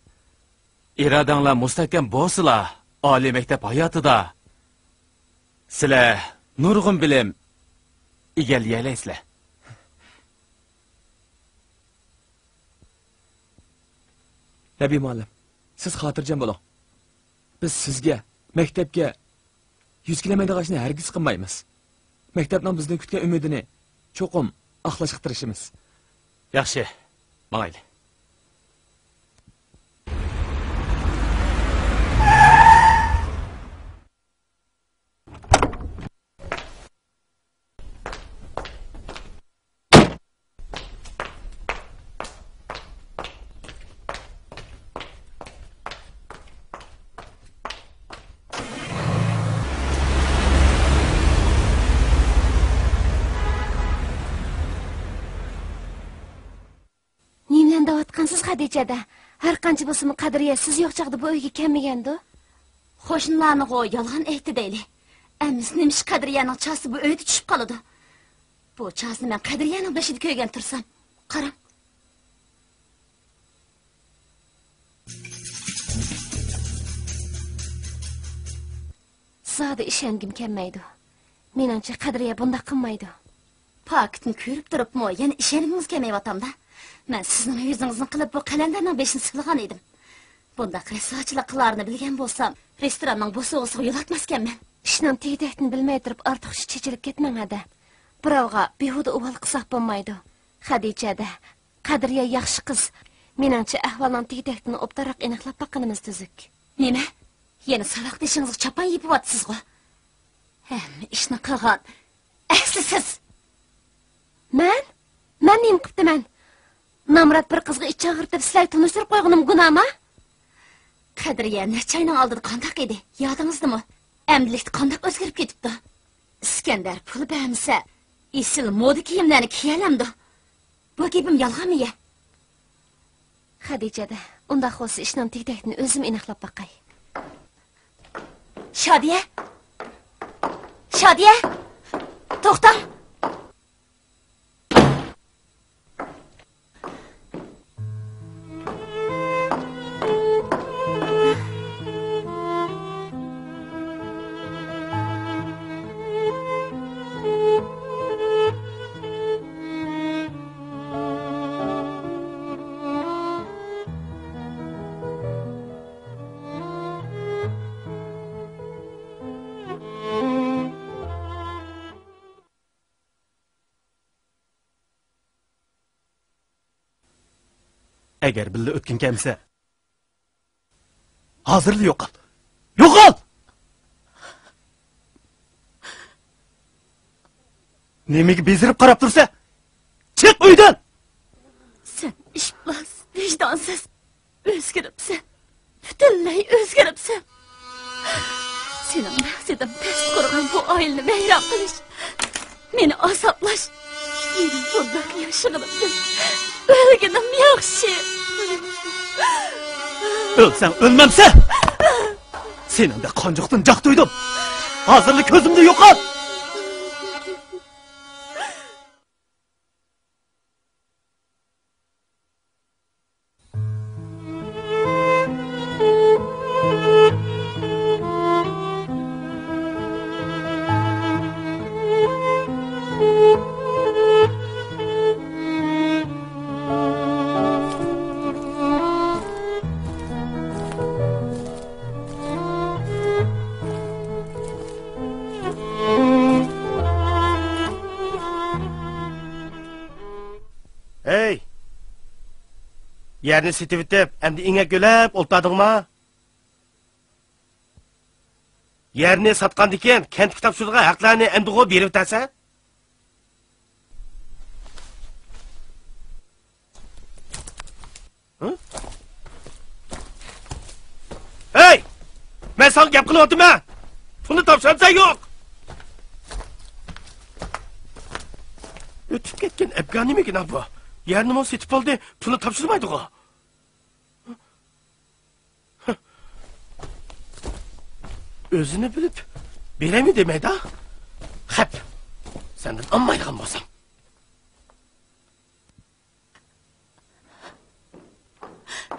ئىرادەڭلار مۇستەھكەم بولسىلا، ئالىي مەكتەپ ھاياتىدا سىلەر نۇرغۇن بىلىم ئىگىلىيەلەيسىلەر. نەبى مۇئەللىم، سىز خاتىرجەم بولۇڭ. بىز سىزگە، مەكتەپكە يۈز كېلەلمەيدىغان ئىشنى ھەرگىز قىلمايمىز. مەكتەپنىڭ بىزدىن كۈتكەن ئۈمىدىنى چوقۇم ئاقلاشقا تىرىشىمىز. ياخشى، ماڭايلى. نېمىلەرنى دەۋاتقانسىز، خەدىچە ھەدە؟ ھەر قانچە بولسىمۇ، قەدرىيە سىز يوق چاغدا بۇ ئۆيگە كەلمىگەندۇ؟ قوشنىلارنىغۇ يالغان ئېيتتى دەيلى. ئەمىسە نېمىشقا قەدرىيەنىڭ چاسى بۇ ئۆيدە چۈشۈپ قالىدۇ؟ بۇ چاسنى مەن قەدرىيەنىڭ بېشىدا كۆرگەن تۇرسام، قاراڭ. زادى ئىشەنگۈم كەلمەيدۇ. مېنىڭچە، قەدرىيە بۇنداق قىلمايدۇ. پاكىتنى كۆرۈپ تۇرۇپمۇ يەنە ئىشەنگۈڭىز كەلمەيۋاتامدا؟ مەن سىزنىڭ يۈزىڭىزنى قىلىپ بۇ قەلەندەرنىڭ بېشىنى سىلىغان ئىدىم. بۇنداق رەسۋاچىلىق قىلارىنى بىلگەن بولسام، رېستوراننىڭ بوسۇغىسىغا يولاتماسكەنمەن. ئىشنىڭ تېگى-تەكتىنى بىلمەي تۇرۇپ ئارتۇقچە چېچىلىپ كەتمەڭ ھەدە. بىراۋغا بىھۇدە ئۇۋال قىلساق بولمايدۇ. خەدىچە ھەدە، قەدرىيە ياخشى قىز. مېنىڭچە، ئەھۋالنىڭ تېگى-تەكتىنى ئوبدانراق ئېنىقلاپ باققىنىمىز تۈزۈك. نېمە؟ يەنە ساۋاقدىشىڭىزغا چاپان يېپىۋاتىسىزغۇ؟ ھەممە ئىشنى قىلغان ئەسلى سىز! مەن؟ مەن نېمە قىپتىمەن؟ نامرات بىر قىزغا ئىچ ئاغرىتىپ، سىلەرگە تونۇشتۇرۇپ قويغىنىم گۇناھمۇ؟ قەدرىيە نەچچە ئاينىڭ ئالدىدا قانداق ئىدى، يادىڭىزدىمۇ؟ ئەمدىلىكتە قانداق ئۆزگىرىپ كېتىپتۇ؟ ئىسكەندەر پۇل بەرمىسە، ئېسىل مودا كىيىملەرنى كىيەلەمدۇ؟ بۇ گېپىم يالغانمۇ يە؟ خەدىچە ھەدە، ئۇنداق بولسا ئىشنىڭ تېگى-تەكتىنى ئۆزۈم ئېنىقلاپ باقاي. شادىيە! شادىيە! توختاڭ! ئەگەر بىللە ئۆتكۈڭ كەلمىسە، ھازىرلا يوقال! يوقال! نېمىگە بېزىرىپ قاراپ تۇرسەن؟ چىق ئۆيدىن! سەن ئىپلاس، ۋىجدانسىز! ئۆزگىرىپسەن. پۈتۈنلەي ئۆزگىرىپسەن. سېنىڭ مەقسىتىڭ پەس قۇرغان بۇ ئائىلىنى ۋەيران قىلىش. مېنى ئازابلاش. مېنىڭ بۇنداق ياشىغىنىمدىن ئۆلگىنىم ياخشى. ئۆلسەڭ ئۆلمەمسەن! سېنىڭدەك قانجۇقتىن جاق تويدۇم. ھازىرلا كۆزۈمدىن يوقال! ھەي! يەرنى سېتىۋېتىپ، ئەمدى ئېڭەك يۆلەپ ئولتۇردۇڭما؟ يەرنى ساتقاندىكىن كەنتكە تاپشۇرىدىغان ھەقلەرنى ئەمدىغۇ بېرىۋېتەرسەن؟ ھە؟ ھەي! مەن ساڭا گەپ قىلىۋاتىمەن! پۇلنى تاپشۇرامسەن يوق؟ ئۆتۈپ كەتكەن ئەپگانىمىكىن بۇ؟ يەرنىمۇ سېتىپ بولدى، پۇلنى تاپشۇرمايدىغۇ؟ ئۆزىنى بىلىپ بېرەيمەن دېمەيدۇ. خەپ، سەندىن ئالمايدىغان بولسام.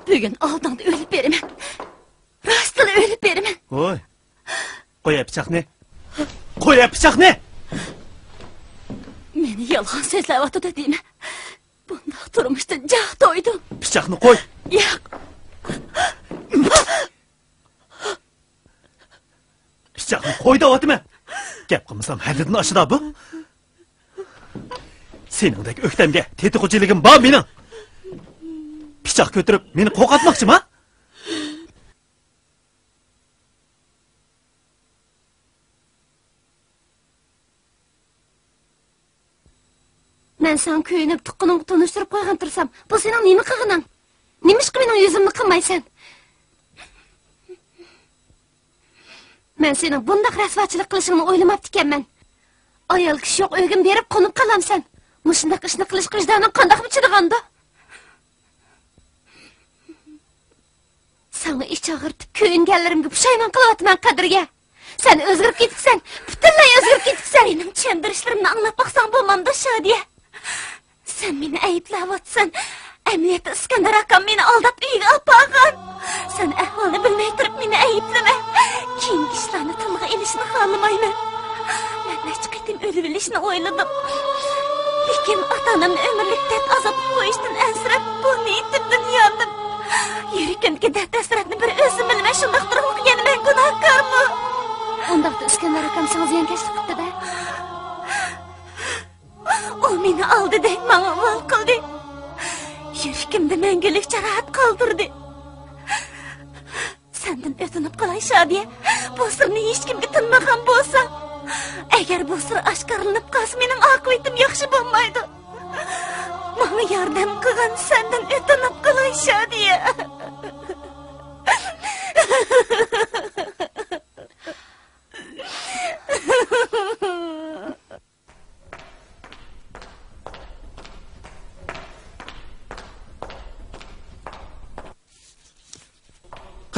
بۈگۈن ئالدىڭدا ئۆلۈپ بېرىمەن. راستلا ئۆلۈپ بېرىمەن. ھوي، قويە پىچاقنى. قويە پىچاقنى. مېنى يالغان سۆزلەۋاتىدۇ دېمە. بۇنداق تۇرمۇشتىن جاھ تويدۇم. پىچاقنى قوي. ياق. پىچاقنى قوي دەۋاتىمەن. گەپ قىلمىسام ھەددىدىن ئاشىدۇ بۇ. سېنىڭدەك ئۆكتەمگە تېتى خوجىلىكىم بار مېنىڭ. پىچاق كۆتۈرۈپ مېنى قورقۇتماقچىما؟ مەن ساڭا كۆيۈنۈپ، تۇغقىنىڭغا تونۇشتۇرۇپ قويغان تۇرسام، بۇ سېنىڭ نېمە قىلغىنىڭ؟ نېمىشقا مېنىڭ يۈزۈمنى قىلمايسەن؟ مەن سېنىڭ بۇنداق رەسۋاچىلىق قىلىشىڭنى ئويلىماپتىكەنمەن. ئايال كىشى يوق ئۆيگىمۇ بېرىپ قونۇپ قالامسەن؟ مۇشۇنداق ئىشنى قىلىشقا ۋىجدانىڭ قانداقمۇ چىدىغاندۇ؟ ساڭا ئىچ ئاغرىتىپ كۆيۈنگەنلىرىمگە پۇشايمان قىلىۋاتىمەن، قەدرىيە. سەن ئۆزگىرىپ كېتىپسەن، پۈتۈنلەي ئۆزگىرىپ كېتىپسەن. مېنىڭ چۈشەندۈرۈشلىرىمنى ئاڭلاپ باقساڭ بولمامدۇ، شادىيە؟ سەن مېنى ئەيىبلەۋاتىسەن. ئەمەلىيەتتە ئىسكەندەر ئاكام مېنى ئالداپ ئۆيىگە ئاپارغان. سەن ئەھۋالنى بىلمەي تۇرۇپ مېنى ئەيىبلىمە. كېيىنكى ئىشلارنى تىلغا ئېلىشنى خالىمايمەن. مەن نەچچە قېتىم ئۆلۈۋېلىشنى ئويلىدىم. لېكىن ئاتا-ئانامنى ئۆمۈرلۈك دەرد-ئازابقا قويۇشتىن ئەنسىرەپ، بۇ نىيىتىمدىن ياندىم. يۈرىكىمدىكى دەرد-ھەسرەتنى بىر ئۆزۈم بىلىمەن، شۇنداقتۇرغۇ يەنە مەن گۇناھكارمۇ؟ ئۇنداقتا ئىسكەندەر ئاكام ساڭا زىيانكەشلىك قىپتۇ-دە. ئۇ مېنى ئالدىدى، ماڭا ئۇۋال قىلدى. يۈرىكىمدە مەڭگۈلۈك جاراھەت قالدۇردى. سەندىن ئۆتۈنۈپ قالاي، شادىيە. بۇ سىرنى ھېچكىمگە تىنمىغان بولسا. ئەگەر بۇ سىر ئاشكارىلىنىپ قالسا، مېنىڭ ئاقىۋىتىم ياخشى بولمايدۇ. ماڭا ياردەم قىلغىن، سەندىن ئۆتۈنۈپ قالاي، شادىيە.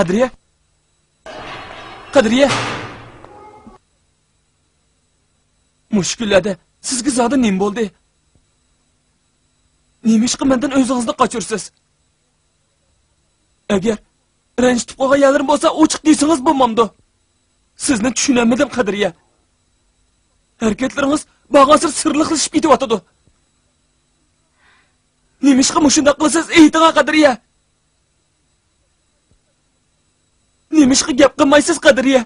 قەدرىيە! قەدرىيە! مۇشۇ كۈنلەردە سىزگە زادى نېمە بولدى؟ نېمىشقا مەندىن ئۆزىڭىزنى قاچۇرىسىز؟ ئەگەر رەنجىتىپ قويغان يەرلىرىم بولسا، ئوچۇق دېسىڭىز بولمامدۇ؟ سىزنى چۈشىنەلمىدىم، قەدرىيە. ھەرىكەتلىرىڭىز بارغانسېرى سىرلىقلىشىپ كېتىۋاتىدۇ. نېمىشقا مۇشۇنداق قىلىسىز، ئېيتىڭا، قەدرىيە؟ نېمىشقا گەپ قىلمايسىز، قەدرىيە؟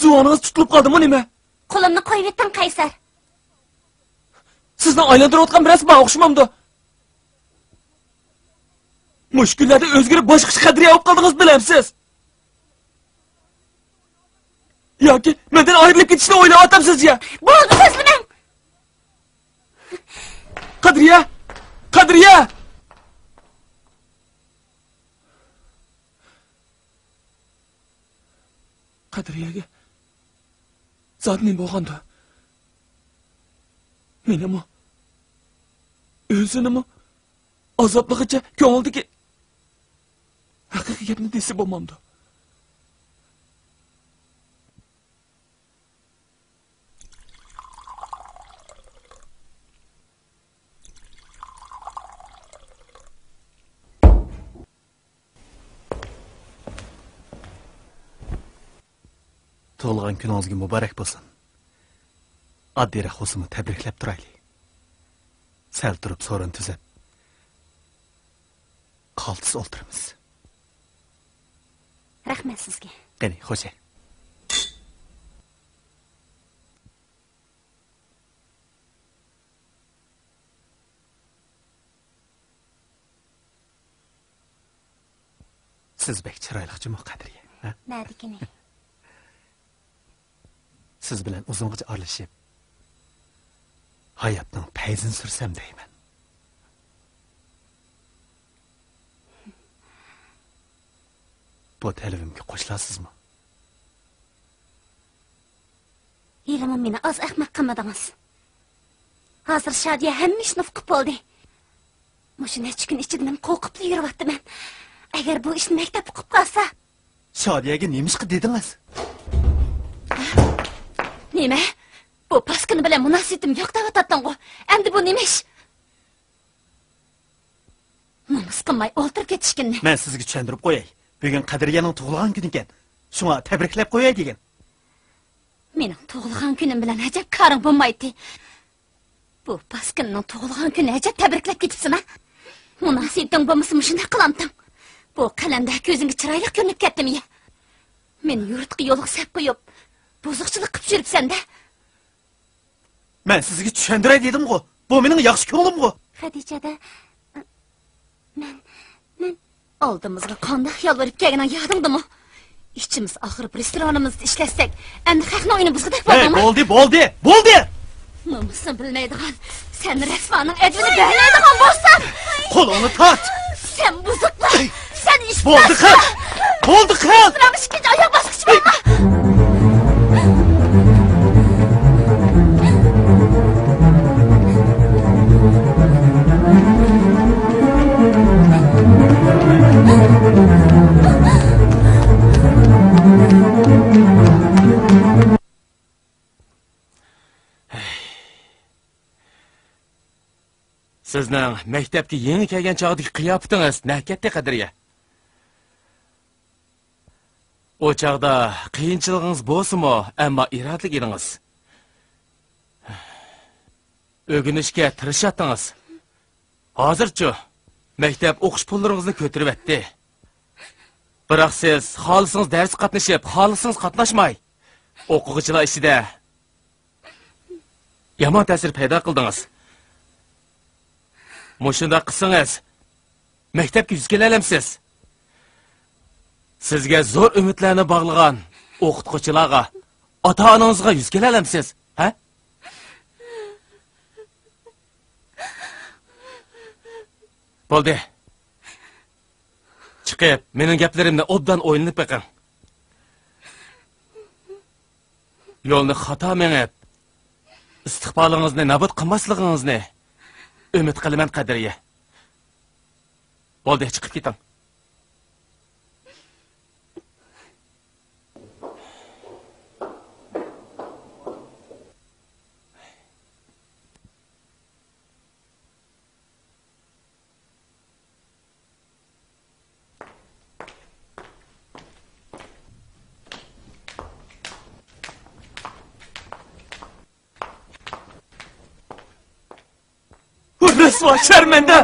زۇۋانىڭىز تۇتۇلۇپ قالدىمۇ نېمە؟ قولۇمنى قويۇۋېتىڭ، قەيسەر. سىزنىڭ ئايلاندۇرۇۋاتقان بىرەرسى بار ئوخشىمامدۇ؟ مۇشۇ كۈنلەردە ئۆزگىرىپ باشقىچە قەدرىيە بولۇپ قالدىڭىز، بىلەمسىز؟ ياكى مەندىن ئايرىلىپ كېتىشنى ئويلاۋاتامسىز يا؟ بولدى، سۆزلىمەڭ! قەدرىيە! قەدرىيە! قەدرىيەگە زادى نېمە بولغاندۇ؟ مېنىمۇ، ئۆزىنىمۇ ئازابلىغىچە كۆڭلىدىكى ھەقىقىي گەپنى دېسە بولمامدۇ؟ تۇغۇلغان كۈنىڭىزگە مۇبارەك بولسۇن. ئاددىيراق بولسىمۇ تەبرىكلەپ تۇرايلى. سەل تۇرۇپ سورۇن تۈزەپ، قالتىس ئولتۇرىمىز. رەھمەت سىزگە. قېنى، خوشە. سىز بەك چىرايلىق جۇمۇ، قەدرىيە، ھە؟ نەدىكىنى؟ سىز بىلەن ئۇزۇنغىچە ئارىلىشىپ، ھاياتنىڭ پەيزىنى سۈرسەم دەيمەن. بۇ تەلىپىمگە قوشۇلارسىزمۇ؟ ھېلىمۇ مېنى ئاز ئەخمەق قىلمىدىڭىز. ھازىر شادىيە ھەممە ئىشنى ئۇقۇپ بولدى. مۇشۇ نەچچە كۈن ئىچىدە مەن قورقۇپلا يۈرۈۋاتىمەن. ئەگەر بۇ ئىشنى مەكتەپ ئۇقۇپ قالسا. شادىيەگە نېمىشقا دېدىڭىز؟ نېمە؟ بۇ پاسكىنا بىلەن مۇناسىۋىتىم يوق دەۋاتاتتىڭغۇ؟ ئەمدى بۇ نېمە ئىش؟ نومۇس قىلماي ئولتۇرۇپ كېتىشكىننى. مەن سىزگە چۈشەندۈرۈپ قوياي. بۈگۈن قەدرىيەنىڭ تۇغۇلغان كۈنىكەن. شۇڭا تەبرىكلەپ قوياي دېگەن. مېنىڭ تۇغۇلغان كۈنۈم بىلەن ئەجەب كارىڭ بولمايتتى. بۇ پاسكىنىنىڭ تۇغۇلغان كۈنى ئەجەب تەبرىكلەپ كېتىپسەن ھە؟ مۇناسىۋىتىڭ بولمىسا مۇشۇنداق قىلامتىڭ؟ بۇ قەلەندەر كۆزۈڭگە چىرايلىق كۆرۈنۈپ كەتتىمۇ؟ مېنى يۇرتقا يولغا سەپ قويۇپ، بۇزۇقچىلىق قىلىپ يۈرۈپسەن-دە. مەن سىزگە چۈشەندۈرەي دېدىمغۇ. بۇ مېنىڭ ياخشى كۆڭلۈمغۇ. خەدىچەدە، مەن، مەن ئالدىمىزغا قانداق يالۋۇرۇپ كەلگىنىڭ يادىڭدىمۇ؟ ئىچىمىز ئاغرىپ رېستورانىمىزدا ئىشلەتسەك، ئەمدى خەقنىڭ ئۆيىنى بۇزغۇدەك ھەي، بولدۇڭمۇ؟ بولدى، بولدى، بولدى! نومۇسنى بىلمەيدىغان، سەن رەسۋانىڭ ئەدىپىنى بىلمەيدىغان بولساڭ! قولۇڭنى تارت! سەن بۇزۇقلار! سەن ئىپلاس! بولدى قىل! بولدى قىل! رېستورانغا ئىككىنچى ئاياغ باسقۇچى بولما! سىزنىڭ مەكتەپكە يېڭى كەلگەن چاغدىكى قىياپىتىڭىز نەگە كەتتى، قەدرىيە؟ ئۇ چاغدا قىيىنچىلىقىڭىز بولسىمۇ، ئەمما ئىرادىلىك ئىدىڭىز. ئۆگىنىشكە تىرىشاتتىڭىز. ھازىرچۇ؟ مەكتەپ ئوقۇش پۇللىرىڭىزنى كۆتۈرۈۋەتتى. بىراق سىز خالىسىڭىز دەرسكە قاتنىشىپ، خالىسىڭىز قاتناشماي، ئوقۇغۇچىلار ئىچىدە يامان تەسىر پەيدا قىلدىڭىز. مۇشۇنداق قىلسىڭىز، مەكتەپكە يۈز كېلەلەمسىز؟ سىزگە زور ئۈمىدلەرنى باغلىغان ئوقۇتقۇچىلارغا، ئاتا-ئانىڭىزغا يۈز كېلەلەمسىز؟ ھە؟ بولدى. چىقىپ، مېنىڭ گەپلىرىمنى ئوبدان ئويلىنىپ بېقىڭ. يولنى خاتا مېڭىپ، ئىستىقبالىڭىزنى نابۇت قىلماسلىقىڭىزنى ئۈمىد قىلىمەن، قەدرىيە. بولدى، چىقىپ كېتىڭ. رەسۋا، شەرمەندە!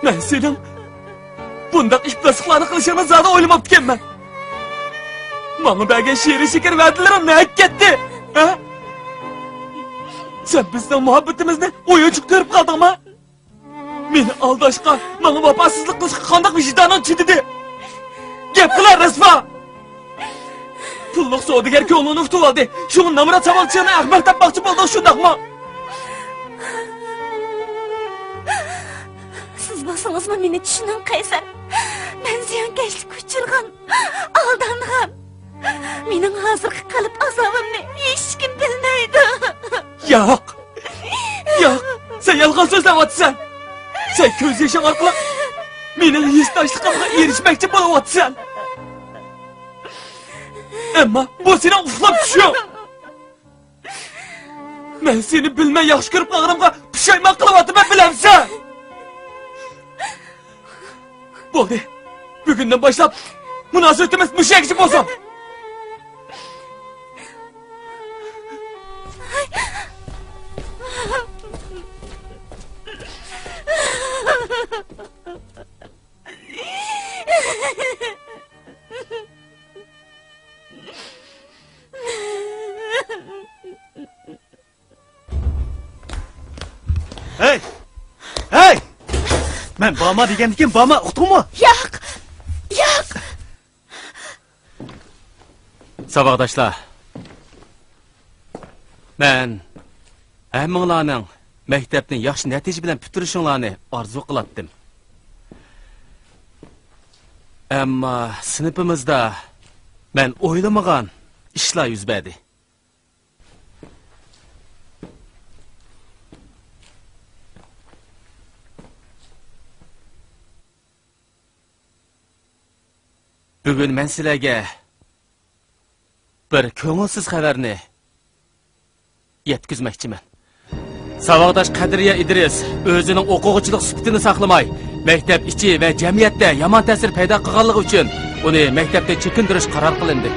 مەن سېنىڭ بۇنداق ئىپلاسلىقلارنى قىلىشىڭنى زادى ئويلىماپتىكەنمەن. ماڭا بەرگەن شېرىن شېكەر ۋەدىلىرىڭ نەگە كەتتى؟ ھە؟ سەن بىزنىڭ مۇھەببىتىمىزنى ئويۇنچۇق كۆرۈپ قالدىڭمۇ؟ مېنى ئالداشقا، ماڭا ۋاپاسىزلىق قىلىشقا قانداق ۋىجدانىڭ چىدىدى؟ گەپ قىل، رەسۋا! پۇللۇق سودىگەر كۆڭلۈڭنى ئۇتۇۋالدى. شۇڭا نامرات ساۋاقچىلارنى ئەخمەق دەپ باقچى بولدۇڭ، شۇنداقمۇ؟ سىز بولسىڭىزمۇ مېنى چۈشىنىڭ، قەيسەر. مەن زىيانكەشلىككە ئۇچرىغان، ئالدانغان. مېنىڭ ھازىرقى قەلب ئازابىمنى ھېچكىم بىلمەيدۇ. ياق! ياق! سەن يالغان سۆزلەۋاتىسەن! سەن كۆز يېشىڭ ئارقىلىق مېنىڭ ھېسداشلىقىمغا ئېرىشمەكچى بولۇۋاتىسەن! ئەمما بۇ سېنىڭ ئۇخلاپ چۈشۈڭ! مەن سېنى بىلمەي ياخشى كۆرۈپ قالغىنىمغا پۇشايمان قىلىۋاتىمەن، بىلەمسەن؟ بولدى. بۈگۈندىن باشلاپ مۇناسىۋىتىمىز مۇشۇ يەرگىچە بولسۇن. ھەي! ھەي! مەن بارما دېگەندىكىن بارما، ئۇقتۇڭمۇ؟ ياق! ياق! ساۋاقداشلار، مەن ھەممىڭلارنىڭ مەكتەپنى ياخشى نەتىجە بىلەن پۈتتۈرۈشۈڭلارنى ئارزۇ قىلاتتىم. ئەمما سىنىپىمىزدا مەن ئويلىمىغان ئىشلار يۈز بەردى. بۈگۈن مەن سىلەرگە بىر كۆڭۈلسىز خەۋەرنى يەتكۈزمەكچىمەن. ساۋاقداش قەدرىيە ئىدرىس ئۆزىنىڭ ئوقۇغۇچىلىق سۈپىتىنى ساقلىماي، مەكتەپ ئىچى ۋە جەمئىيەتتە يامان تەسىر پەيدا قىلغانلىقى ئۈچۈن ئۇنى مەكتەپتىن چېكىندۈرۈش قارار قىلىندى.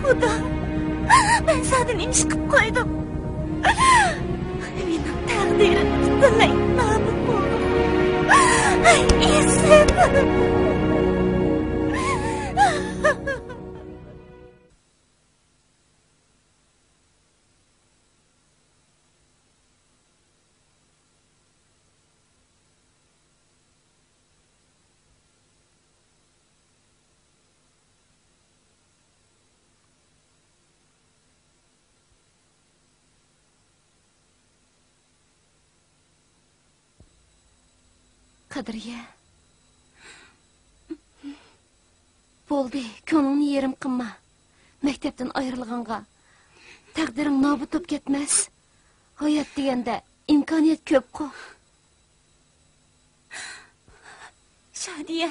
خۇدا، مەن زادى نېمە ئىش قىلىپ قويدۇم؟ مېنىڭ تەقدىرىم پۈتۈنلەي نابۇت بولدى. ئەي، ئىسىت! قەدرىيە. بولدى، كۆڭلۈڭنى يېرىم قىلما. مەكتەپتىن ئايرىلغانغا تەقدىرىڭ نابۇت بولۇپ كەتمەس. ھايات دېگەندە ئىمكانىيەت كۆپقۇ. شادىيە،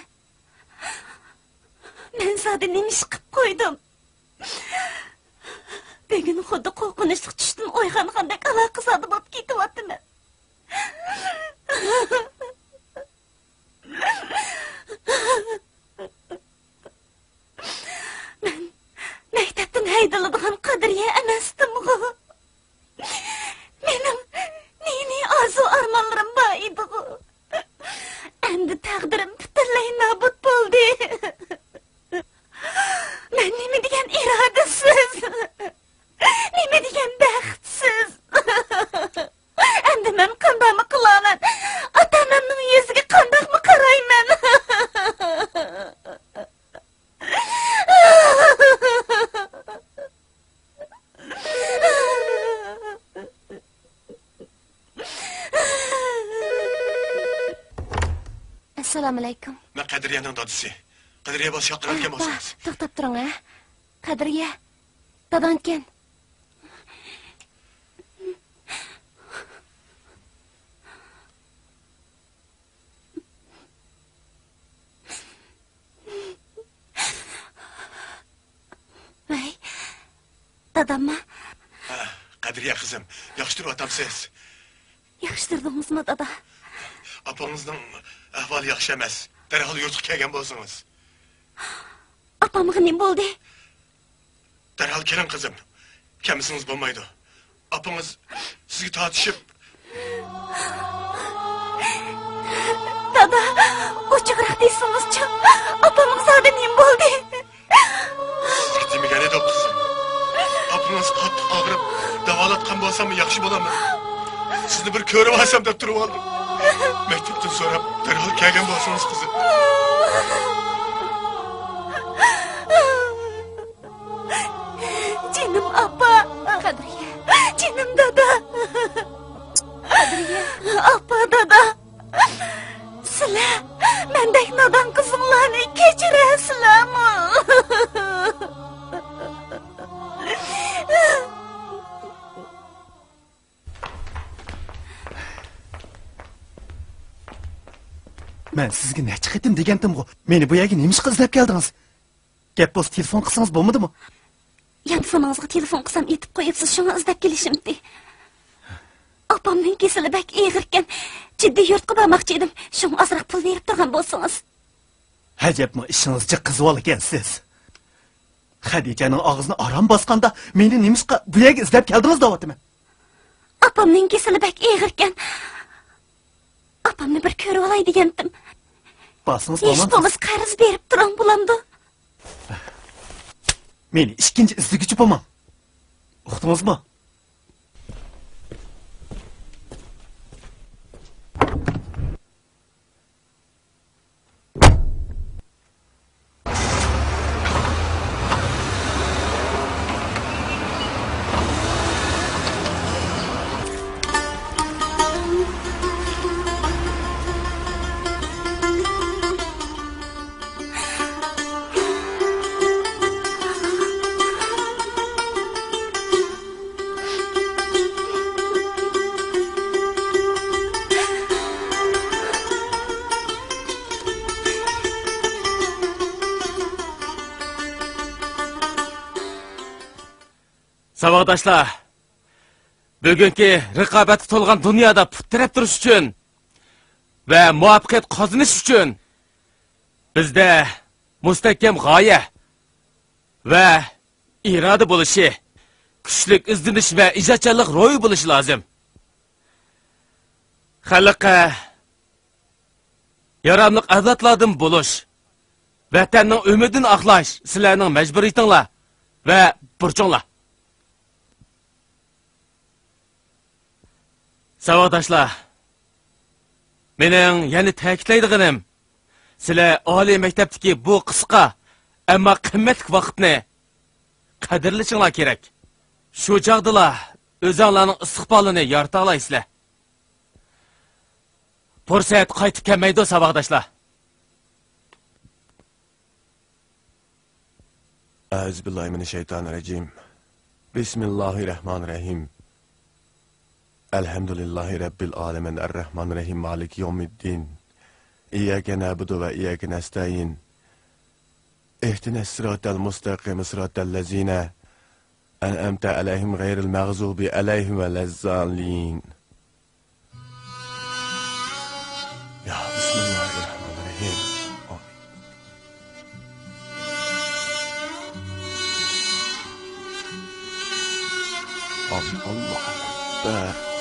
مەن زادى نېمە ئىش قىلىپ قويدۇم؟ بۈگۈن خۇددى قورقۇنچلۇق چۈشتىن ئويغانغاندەك ئالاقىزادە بولۇپ كېتىۋاتىمەن. مەن مەكتەپتىن ھەيدىلىدىغان قەدرىيە ئەمەستىمغۇ؟ مېنىڭ نى-نى ئارزۇ-ئارمانلىرىم بار ئىدىغۇ؟ ئەمدى تەقدىرىم پۈتۈنلەي نابۇت بولدى. مەن نېمە دېگەن ئىرادىسىز، نېمە دېگەن بەختسىز. ئەمدى مەن قانداقمۇ قىلارمەن؟ ئاتا-ئانامنىڭ يۈزىگە قانداقمۇ قارايمەن؟ ئەسسالامۇئەلەيكۇم. مەن قەدرىيەنىڭ دادىسى. قەدرىيە بولسا ياقتۇرىدىكەن بولسىڭىز. توختاپ تۇرۇڭ، ھە. قەدرىيە، داداڭكەن. ۋەي، دادامما؟ ھە، قەدرىيە قىزىم، ياخشى تۇرۇۋاتامسىز؟ ياخشى تۇردىڭىزمۇ، دادا؟ ئاپىڭىزنىڭ ئەھۋالى ياخشى ئەمەس. دەرھال يۇرتقا كەلگەن بولسىڭىز. ئاپامغا نېمە بولدى؟ دەرھال كېلىڭ، قىزىم. كەلمىسىڭىز بولمايدۇ. ئاپىڭىز سىزگە تارتىشىپ. دادا، ئوچۇقراق دېسىڭىزچۇ، ئاپامغا زادى نېمە بولدى؟ سىزگە دېمىگەن ئىدۇق، قىزىم. ئاپىڭىز قاتتىق ئاغرىپ، داۋالاتقان بولساممۇ ياخشى بولامدۇ؟ سىزنى بىر كۆرۈۋالسام دەپ تۇرۇۋالدىم. مەكتەپتىن سوراپ، دەرھال كەلگەن بولسىڭىز، قىزىم. جېنىم ئاپا! قەدرىيە! جېنىم دادا! قەدرىيە! ئاپا، دادا! سىلەر مەندەك نادان قىزىڭلارنى كەچۈرەرسىلەرمۇ؟ مەن سىزگە نەچچە قېتىم دېگەنتىمغۇ، مېنى بۇ يەرگە نېمىشقا ئىزدەپ كەلدىڭىز؟ گەپ بولسا تېلېفون قىلسىڭىز بولمىدىمۇ؟ يانفونىڭىزغا تېلېفون قىلسام ئېتىپ قويۇپسىز، شۇڭا ئىزدەپ كېلىشىمتى. ئاپامنىڭ كېسىلى بەك ئېغىركەن، جىددىي يۇرتقا بارماقچى ئىدىم، شۇڭا ئازراق پۇل بېرىپ تۇرغان بولسىڭىز. ئەجەبمۇ ئىشىڭىز جىق قىزىۋالىكەنسىز. خەدىچەنىڭ ئاغزىنى ئاران باسقاندا مېنى نېمىشقا بۇ يەرگە ئىزدەپ كەلدىڭىز دەۋاتىمەن. ئاپامنىڭ كېسىلى بەك ئېغىركەن. ئاپامنى بىر كۆرۈۋالاي دېگەنتىم. بارسىڭىز ھېچ بولمىسا قەرز بېرىپ تۇرۇڭ بولامدۇ؟ مېنى ئىككىنچى ئىزدىگۈچى بولماڭ. ئۇقتىڭىزمۇ؟ ساۋاقداشلار، بۈگۈنكى رىقابەتكە تولغان دۇنيادا پۇت تىرەپ تۇرۇش ئۈچۈن ۋە مۇۋەپپەقىيەت قازىنىش ئۈچۈن بىزدە مۇستەھكەم غايە ۋە ئىرادە بولۇشى، كۈچلۈك ئىزدىنىش ۋە ئىجادچانلىق روھى بولۇشى لازىم. خەلققە ياراملىق ئەۋلادلاردىن بولۇش، ۋەتەننىڭ ئۈمىدىنى ئاقلاش سىلەرنىڭ مەجبۇرىيىتىڭلار ۋە بۇرچۇڭلار. ساۋاقداشلار، مېنىڭ يەنە تەكىتلەيدىغىنىم، سىلەر ئالىي مەكتەپتىكى بۇ قىسقا، ئەمما قىممەتلىك ۋاقىتنى قەدىرلىشىڭلار كېرەك. شۇ چاغدىلا ئۆزۈڭلارنىڭ ئىستىقبالىنى يارىتالايسىلەر. پۇرسەت قايتىپ كەلمەيدۇ، ساۋاقداشلار. أعوذ بالله من الشيطان الرجيم. بسم الله الرحمن الرحيم. الحمد لله رب العالمين، الرحمن الرحيم، مالك يوم الدين. إياك نعبد وإياك نستعين. اهدنا الصراط المستقيم، صراط الذين أنعمت عليهم غير المغضوب عليهم ولا الضالين. يا بسم الله الرحمن الرحيم. آمين. الله أكبر.